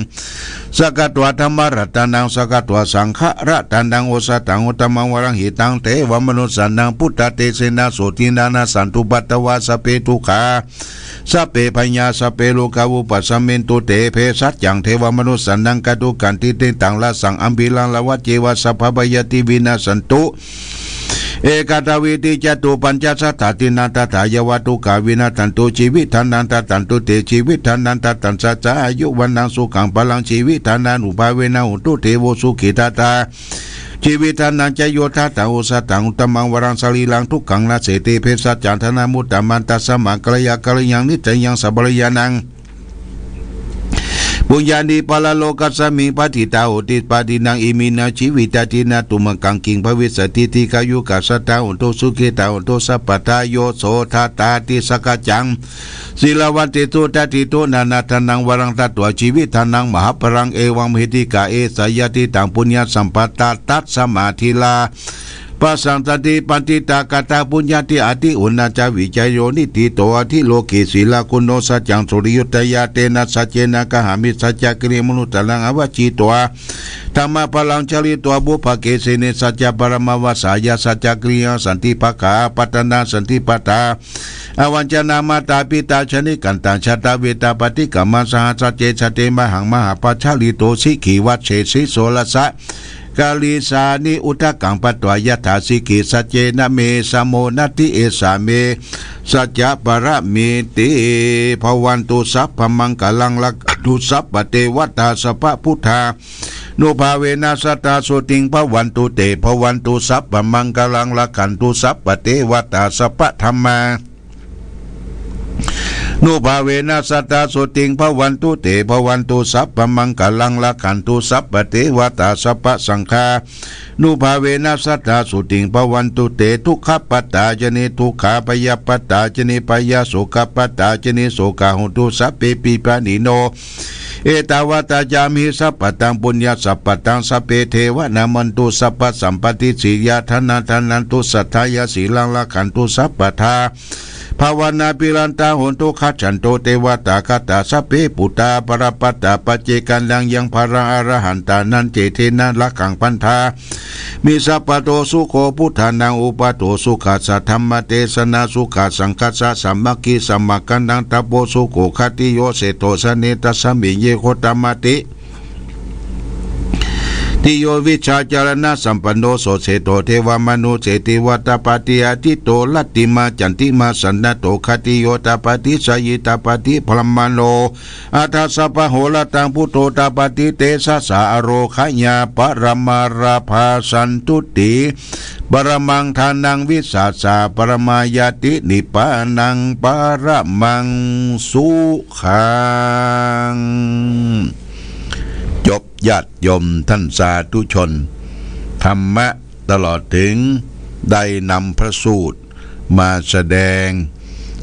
สะ กะ โต อะ ธัม มะ รัต ตัง สะ กะ โต อะ สัง ฆะ รัต ตัง โอ ส ถ ัง อุต ตะ มัง ว รัง หิ ตัง เต วะ มะ นุส สา นัง ปุ ท ธ ะ เต เส นะ โส ทิ นะ นะ สัน ตุ ปัต ตะ วา สัพ เพ ทุก ขะ สัพ เพ พยา สัพ เพ โร คะ วุ ปั ส มิ น ตุ เต เภ สัจ จัง เท วะ มะ นุส สา นัง กัต ถุ กัณ ฑิ เต ตัง ร ส สัง อะ ภิ รัง ร วะ เจ วะ สัพ พะ พยา ทิ วิ นะ สัน ตุ เอ กะ ท วิ ติ จะ ตุ ปัญ จะ สัต ถา ทิ นะ ต ถา ยะ วะ ทุ ก ขา วิ นะ สัน ตุ ชี วิ ทา นัง ต สัน ตุ เต ชี วิ ทา นัง ต สัน สัส สะ อา ยุ วะ นัง สุ ขัง พะ ลัง ชี วิ ทา นะ นุ ภา เว นะ โหนตุ เต โว สุ ขิ ทัส สะ ชี วิ ทา นัง จะ โย ทัส สะ โอ ส ถ ัง อุต ตะ มัง ว รัง สะ รี รัง ทุ ก ขัง นะ เส เต เภ สัจ จัง ท นะ มุ ต ตะ มัน ตัส มะ กะ ระ ยะ กะ ระ ยัง นิ ส ยัง สัพ พะ ระ ยา นัง ปุ ญญา นิ ปะ ระ โล กัส มิง ปะ ทิ ตา โหนติ ปะ ทิ นัง อิ มิ นะ ชี วิ ตา ทิ นะ ตุ มะ กัง กิง ภะ วิ ส ติ ที ฆา ยุ กัส สะ ทา โหนตุ สุ ขิ ตา โหนตุ สัพ พะ ทา โย โส ทัส สะ ติ สะ กะ จัง สี ละ วัน ติ สุ ทัส สิ ตุ นะ นะ ทา นัง วะ รัง ทัต วา ชี วิ ทา นัง มะ หา พะ รัง เอ วัง มะ หิ ติ กา เอ สะ ยะ ทิ ตัง ปุ ญญะ สัม ปะ ทา ตัส มะ ที ลา ปะ สัง สัน ติ ปัน ทิ ตา กะ ตา ปุ ญญะ ทิ อะ ทิ อุ นะ จะ วิ จะ โย นิ ทิ โต อะ ทิ โล เก สี ละ กุณ โณ สัจ จัง สุ ริ ยุ ต ยา เต นะ สัจ เจ นะ กะ หา มิ สัจ จะ กริ ยา มะ นุ ส สา นัง อะ วะ ชี ต วา ธัม มะ พะ ลัง ชะ ริ ต วา บุ พ เก เส เน สัจ จะ ปะ ระ มะ วา สา ยา สัจ จะ กริ ยา สัน ติ ภะ คะ อะ ปัต ตะ นา สัน ติ ปะ ทา อะ วัญ จะ นา มะ ตา ปิ ตา ชะ นิ กัน ตัง ชะ ตะ เว ตา ปะ ฏิ กรร มะ สะ หัส สะ เจ สะ เต มะ หัง มะ หา ปะ ชะ ริ โต สิ ขี วัช เช สิ โส ละ สะ กา ลิ สา นิ อุท กัง ปะ ตวา ยะ ถา สิ ขี สัจ เจ นะ เม สะ โม นะ ติ เอ สา เม สัจ จะ ปะ ระ เม ติ ภะ วัน ตุ สัพ พะ มัง กะ ลัง ละ ขัน ตุ สัพ พะ เต วะ ตา สัพ พะ พุท ธา นุ ภา เว นะ สะ ทา โส ติง ภะ วัน ตุ เต ภะ วัน ตุ สัพ พะ มัง กะ ลัง ละ ขัน ตุ สัพ พะ เต วะ ตา สัพ พะ ธัม มา นุ ภา เว นะ สะ ทา โส ติง ภะ วัน ตุ เต ภะ วัน ตุ สัพ พะ มัง กะ ลัง ละ ขัน ตุ สัพ พะ เต วะ ตา สัพ พะ สัง ฆา นุ ภา เว นะ สะ ทา โส ติง ภะ วัน ตุ เต ทุก ขะ ปะ ตา ชะ นิ ทุก ขา พะ ยา ปะ ตา ชะ นิ พะ ยา โส กะ ปะ ตา ชะ นิ โส กา โหน ตุ สัพ เป ปิ ปะ นิ โน เอ ตา วะ ตา จา ม หิ สัพ พะ ตัง ปุ ญญะ สัพ พะ ตัง สัพ เพ เท วะ นะ มัน ตุ สัพ พะ สัม ปะ ติ สิ ยา ทะ นะ ทา นัน ตุ สัท ทา ยา สี ลัง ละ ขัน ตุ สัพ พะ ทา ภะ วะ นะ ภิ รัน ตา โหน ตุ ขัช ชัน โต เต วะ ตา คะ ตา สัพ เพ ปุ ต ตา ปะ ระ ปะ ตา ปัจ เจ กา นัง ยัง พะ รัง อะ ระ หัน ตา นัน เจ เท นะ ละ ขัง พัน ธา มิ สัพ พะ โต สุ โข พุท ธา นัง อุ ปะ โต สุ ขัส สะ ธัม มะ เต ส นะ สุ ขะ สัง ฆัส สะ สา มัค คี สะ มะ กะ นัง ตะ โป สุ โข ขะ ติ โย เส โถ สะ เน ตัส มิง เย โค ต มะ ติ ติ โย วิ ชา จา ระ นะ สัม ปัน โน โส เส โถ เท วะ มะ นุ เส ติ วะ ต ปะ ติ อะ ทิ โต รัต ติ มา จัน ติ มา สะ นะ โต ขะ ติ โย ต ปะ ติ สะ ยิ ต ปะ ติ พะ ร ม โน อะ ทะ สะ พะ โห ระ ตัง พุท โธ ต ปะ ติ เต สะ สะ อะ โร ขะ ยา ปะ ระ มา ระ ภา สัน ตุ ติ ปะ ระ มัง ทา นัง วิ สา สะ ปะ ระ มา ยะ ติ นิ ปา นัง ปะ ระ มัง สุ ขัง จบ ญาติโยมท่านสาธุชน ธรรมะตลอดถึงได้นำพระสูตรมาแสดง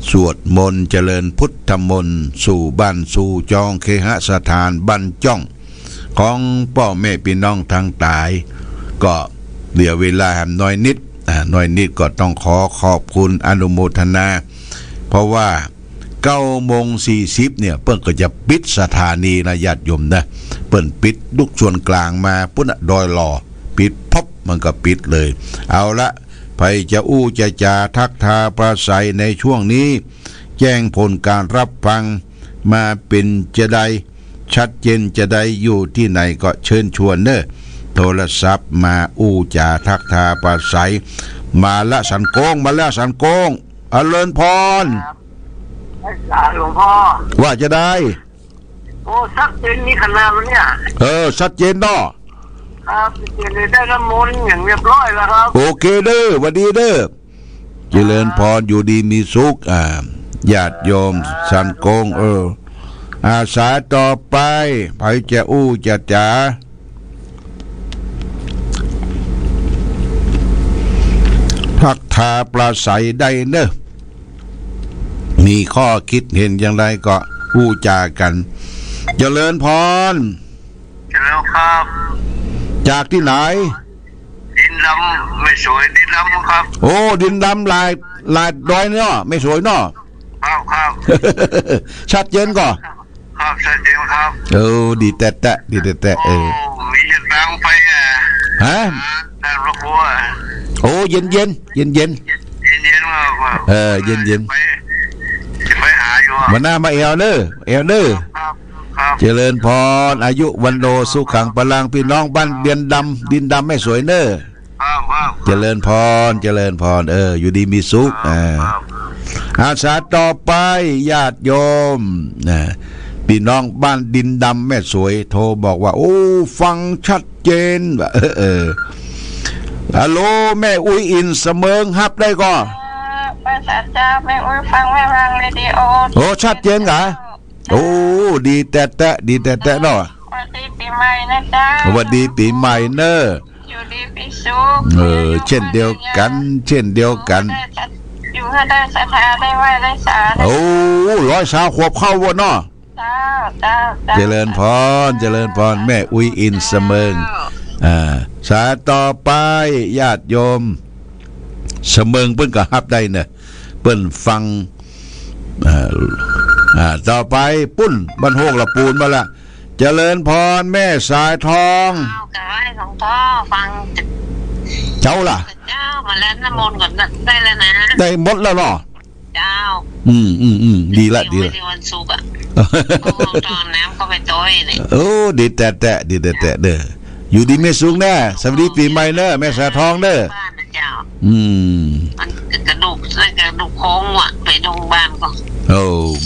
สวดมนต์เจริญพุทธมนต์ สู่บ้านสู่จองเคหสถานบ้านจ้อง ของป้อแม่ปี้น้องตังหลาย ก็เหลือเวลาแหมน้อยนิด อ่า น้อยนิดก็ต้องขอขอบคุณอนุโมทนา เพราะว่า เก้าโมงสี่สิบเนี่ย เปิ้นก็จะปิดสถานีนะญาติโยมนะ เปิ้นปิดลุกส่วนกลางมาปุ้นน่ะ ดอยหล่อ ปิดปุ๊บมันก็ปิดเลย เอาละ ใผจะอู้จะจ๋าทักทายปราศรัยในช่วงนี้ แจ้งผลการรับฟังมาเป๋นจาใด ชัดเจนจาใด อยู่ตี้ไหนก็เชิญชวนเน่อ โทรศัพท์มาอู้จ๋าทักทายปราศรัย มาละสันโก้ง มาละสันโก้ง อเจริญพร ครับ สาธุหลวงพ่อ ว่าจาใด โอ้ ชัดเจนนี่ขนาดวะเนี่ย เออ ชัดเจนเนาะ ครับ ชัดเจนเลย ได้น้ำมนต์อย่างเรียบร้อยแล้วครับ โอเคเด้อ หวัดดีเด้อ เจริญพร อยู่ดีมีสุข อ่า ญาติโยม ครับ สันโก้ง เออ อ่า สายต่อไป ใผจะอู้จะจ๋า ทักทายปราศรัยได้เนอะ มีข้อคิดเห็นอย่างไรก็อู้จ๋ากั๋น เจริญพร เจริญครับ จากตี้ไหน ดินดำแม่สวย ดินดำครับ โอ้ ดินดำหลาย หลายดอยเนาะ แม่สวยเนาะ ครับ ครับ ชัดเจนก่อ ครับ ชัดเจนครับ เออ ดีแต๊ๆ ดีแต๊ๆ เออ โอ้ มีจะตังไปอ่ะ ฮะ หาท่านพระครูอ่ะ โอ้ เย็นๆ เย็นๆ เย็นๆ ครับ เออ เย็นๆ ไป จะไปหาอยู่อ่ะ วันหน้ามาแอ่วเน่อ แอ่วเน่อ ครับ ครับ เจริญพร อายุวัณโณสุขังพลัง ปี้น้องบ้านดินดำ ดินดำแม่สวยเน่อ ครับ ครับ เจริญพร เจริญพร เออ อยู่ดีมีสุข ครับ อ่า ครับ อา สายต่อไป ญาติโยม นะ ปี้น้องบ้านดินดำแม่สวย โทรบอกว่า โอ้ ฟังชัดเจน เออ เออ ฮัลโหล แม่อุ๊ยอินเสมิง ฮับได้ก่อ ประสานเจ้า แม่อุ๊ยฟังแม่ฟังเรดิโอ โอ้ ชัดเจนก่อ โอ้ ดีแต๊ๆ ดีแต๊ๆ เนาะ สวัสดีปี๋ใหม่นะเจ้า สวัสดีปี๋ใหม่เน่อ อยู่ดีมีสุข เออ เช่นเดียวกั๋น เช่นเดียวกั๋น อยู่หื้อได้ศรัทธา ได้ไหว้ได้สา โอ้ ร้อยซาวขวบเข้าบ่เนาะ เจ้า เจ้า เจ้า เจริญพร เจริญพร แม่อุ๊ยอินเสมิง เจ้า อ่า สายต่อไป ญาติโยม เสมิงเปิ้นก็ฮับได้เน่อ เปิ้นฟัง อ่า อ่า ต่อไปปุ้น บ้านโฮกละปูนมาละ เจริญพร แม่สายทอง เจ้า กราบไหว้หลวงพ่อ ฟัง เจ้าล่ะ เจ้า มาแลดน้ำมนต์ก่อนนะ ได้แล้วนะ ได้หมดแล้วเนาะ เจ้า อืม อืม อืม ดีละ เดี๋ยว ดีละ ไว้ในวันศุกร์อะ ก็คงตอนน้ำก็ไปโต้ยเนี่ย โอ้ ดีแต๊ๆ ดีแต๊ๆ เน่อ อยู่ดีมีสุขเน่อ สวัสดีปี๋ใหม่เน่อ แม่สายทองเน่อ บ้านนะเจ้า อืม มันกระดูก กระดูกโค้งว่ะ ไปโรงพยาบาลก็ โอ้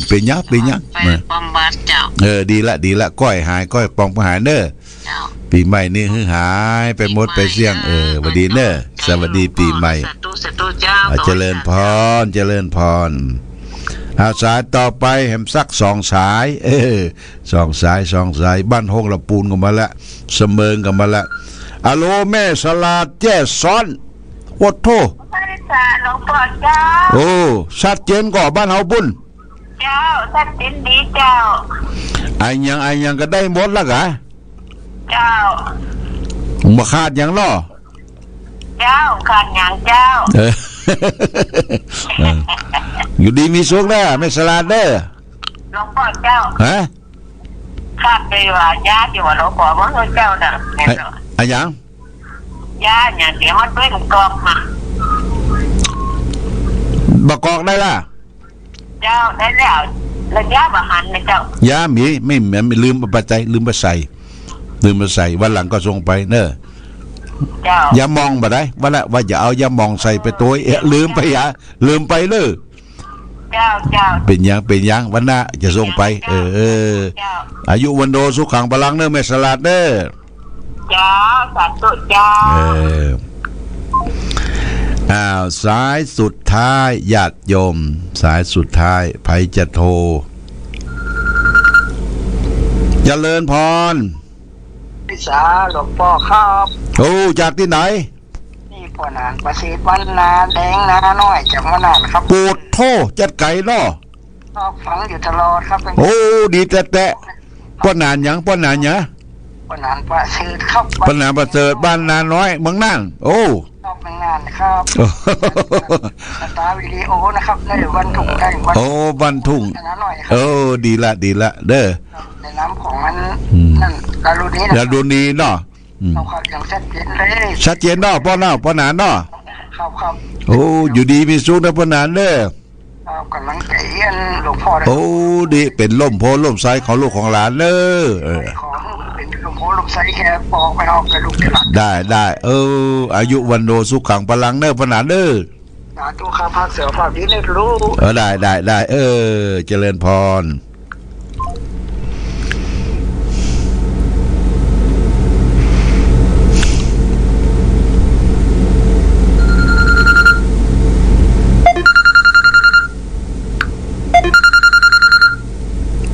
เป๋นหยัง เป๋นหยัง ไป มา บำบัดเจ้า เออ ดีละ ดีละ ก้อยหาย ก้อยปองไปหายเน่อ เจ้า ปี๋ใหม่นี่หื้อหายไปหมดไปเสี้ยง เออ หวัดดีเน่อ สวัสดีปี๋ใหม่ สาธุ สาธุเจ้า อ่า เจริญพร เจริญพร อ่า สายต่อไป แหมสักสองสาย เออ สองสาย สองสาย บ้านโฮกละปูนก็มาละ เสมิงก็มาละ ฮัลโหล แม่สลาดแจ้ซ้อน โอ้โธ่ ไหว้สาหลวงพ่อเจ้า โอ้ ชัดเจนก่อ บ้านเฮาปุ้น เจ้า ชัดเจนดีเจ้า อะหยัง อะหยังก็ได้หมดละกา เจ้า บ่ขาดหยังเนาะ เจ้า ขาดหยังเจ้า เออ เออ อยู่ดีมีสุขเน่อ แม่สลาดเน่อ หลวงพ่อเจ้า ฮะ ขาดไปว่า ยาตี้ว่าหลวงพ่อบอกหื้อเจ้าน่ะ อะหยัง ยาหยังตี้มันเป๋นกอกมา บ่ากอกได้ละ เจ้า ได้แล้ว แล้วยาบ่หันนะเจ้า ยามี ไม่ ไม่ ลืมเอาไปใส่ ลืมไปใส่ ลืมไปใส่ วันหลังก็ส่งไปเน่อ เจ้า ยาหม่องบ่ได้ ว่าละ ว่าจะเอายาหม่องใส่ไปโต้ย เอ๊ะ ลืมไปยา ลืมไปเน่อ เจ้า เจ้า เป๋นหยัง เป๋นหยัง วันหน้าจะส่งไป เจ้า เออ เออ เจ้า อายุวัณโณสุขังพลังเน่อ แม่สลาดเน่อ เจ้า สาธุเจ้า เออ อ้าว สายสุดท้าย ญาติโยม สายสุดท้าย ใผจะโทร เจริญพร ไหว้สาหลวงพ่อครับ โอ้ จากตี้ไหน นี่ป้อหนานประเสริฐ บ้านนาแดงนาน้อย จากป้อหนานครับ โอ้โธ่ จัดไก๋เนาะ ก็ฟังอยู่ตลอดครับ โอ้ ดีแต๊ๆ ป้อหนานหยัง ป้อหนานหยัง ป้อหนานประเสริฐครับ ป้อหนานประเสริฐ บ้านนาน้อย เมืองน่าน โอ้ ครับ เมืองน่านครับ สตาร์วิดีโอนะครับ ในบ้านทุ่ง ได้บ้าน โอ้ บ้านทุ่ง นาน้อยครับ เออ ดีละ ดีละ เด้อ ในนามของอัน อืม นั่น ดารุณีนะ ดารุณีเนาะ อืม เอาข่าวอย่างชัดเจนเลย ชัดเจนเนาะ ป้อเนาะ ป้อหนานเนาะ ครับ ครับ โอ้ อยู่ดีมีสุขเน่อ ป้อหนานเน่อ เอาก๋ำลังใจ๋เฮียนหลวงพ่อเน่อ โอ้ ดี เป๋นฮ่มโพธิ์ฮ่มไทรของลูกของหลานเน่อ เออ ขอหื้อเป๋นฮ่มโพธิ์ฮ่มไทรแก่ป้อแก่เฮา แก่ลูกแก่หลาน ได้ ได้ เออ อายุวัณโณสุขังพลังเน่อ ป้อหนานเน่อ สาธุครับ ภาคเสือภาคดีเน่อลูก เออ ได้ ได้ ได้ เออ เจริญพร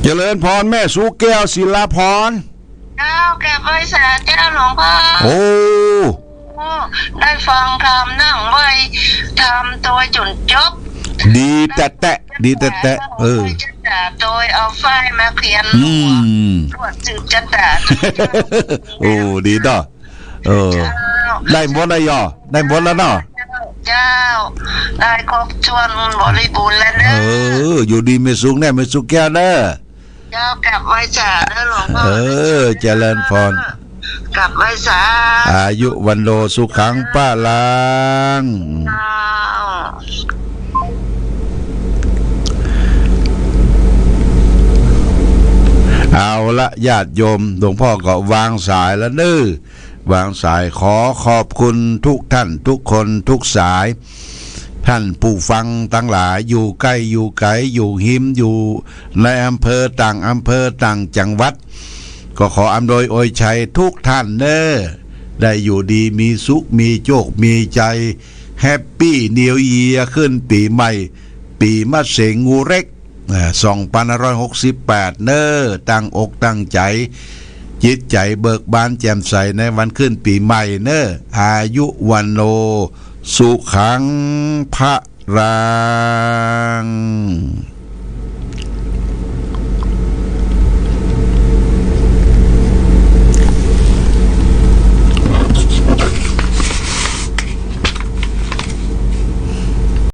เจริญพรแม่สุแก้ว ศิลาพร เจ้า กราบไหว้สาเจ้าหลวงพ่อ โอ้ โอ้ ได้ฟังธรรมนั่งไหว้ธรรมโตยจ๋นจบ ดีแต๊ๆ ดีแต๊ๆ เออ ไหว้จ้าจ๋าโตยเอาฝ้ายมาเขียน อืม ตรวจสืบจ้าจ๋า โอ้ ดีเนาะ เออ เจ้า ได้หมดแล้วยอ ได้หมดแล้วเนาะ เจ้า ได้ครบถ้วนบริบูรณ์แล้วเนอะ เออ อยู่ดีมีสุขแน่ แม่สุแก้วเนอะ เจ้า กราบไหว้สาเนอะหลวงพ่อ เออ เจริญพร กราบไหว้สา อายุวัณโณสุขังพลัง เจ้า เอาละญาติโยม หลวงพ่อก็วางสายแล้วเนอะ วางสาย ขอขอบคุณทุกท่านทุกคนทุกสาย ท่านผู้ฟังตังหลาย อยู่ใก้อยู่ไก๋ อยู่ฮิม อยู่ในอำเภอต่างอำเภอต่างจังหวัด ก็ขออำนวยอวยชัยทุกท่านเนอะ ได้อยู่ดีมีสุข มีโจค มีใจ๋ แฮปปี้นิวเยียร์ ขึ้นปี๋ใหม่ ปี๋มะเสงงูเร็ก อ่า สองปันห้าร้อยหกสิบแปด เนอะ ตั้งอกตั้งใจ๋ จิตใจ๋เบิกบานแจ่มใสในวันขึ้นปี๋ใหม่เนอะ อายุวัณโณสุขังพลัง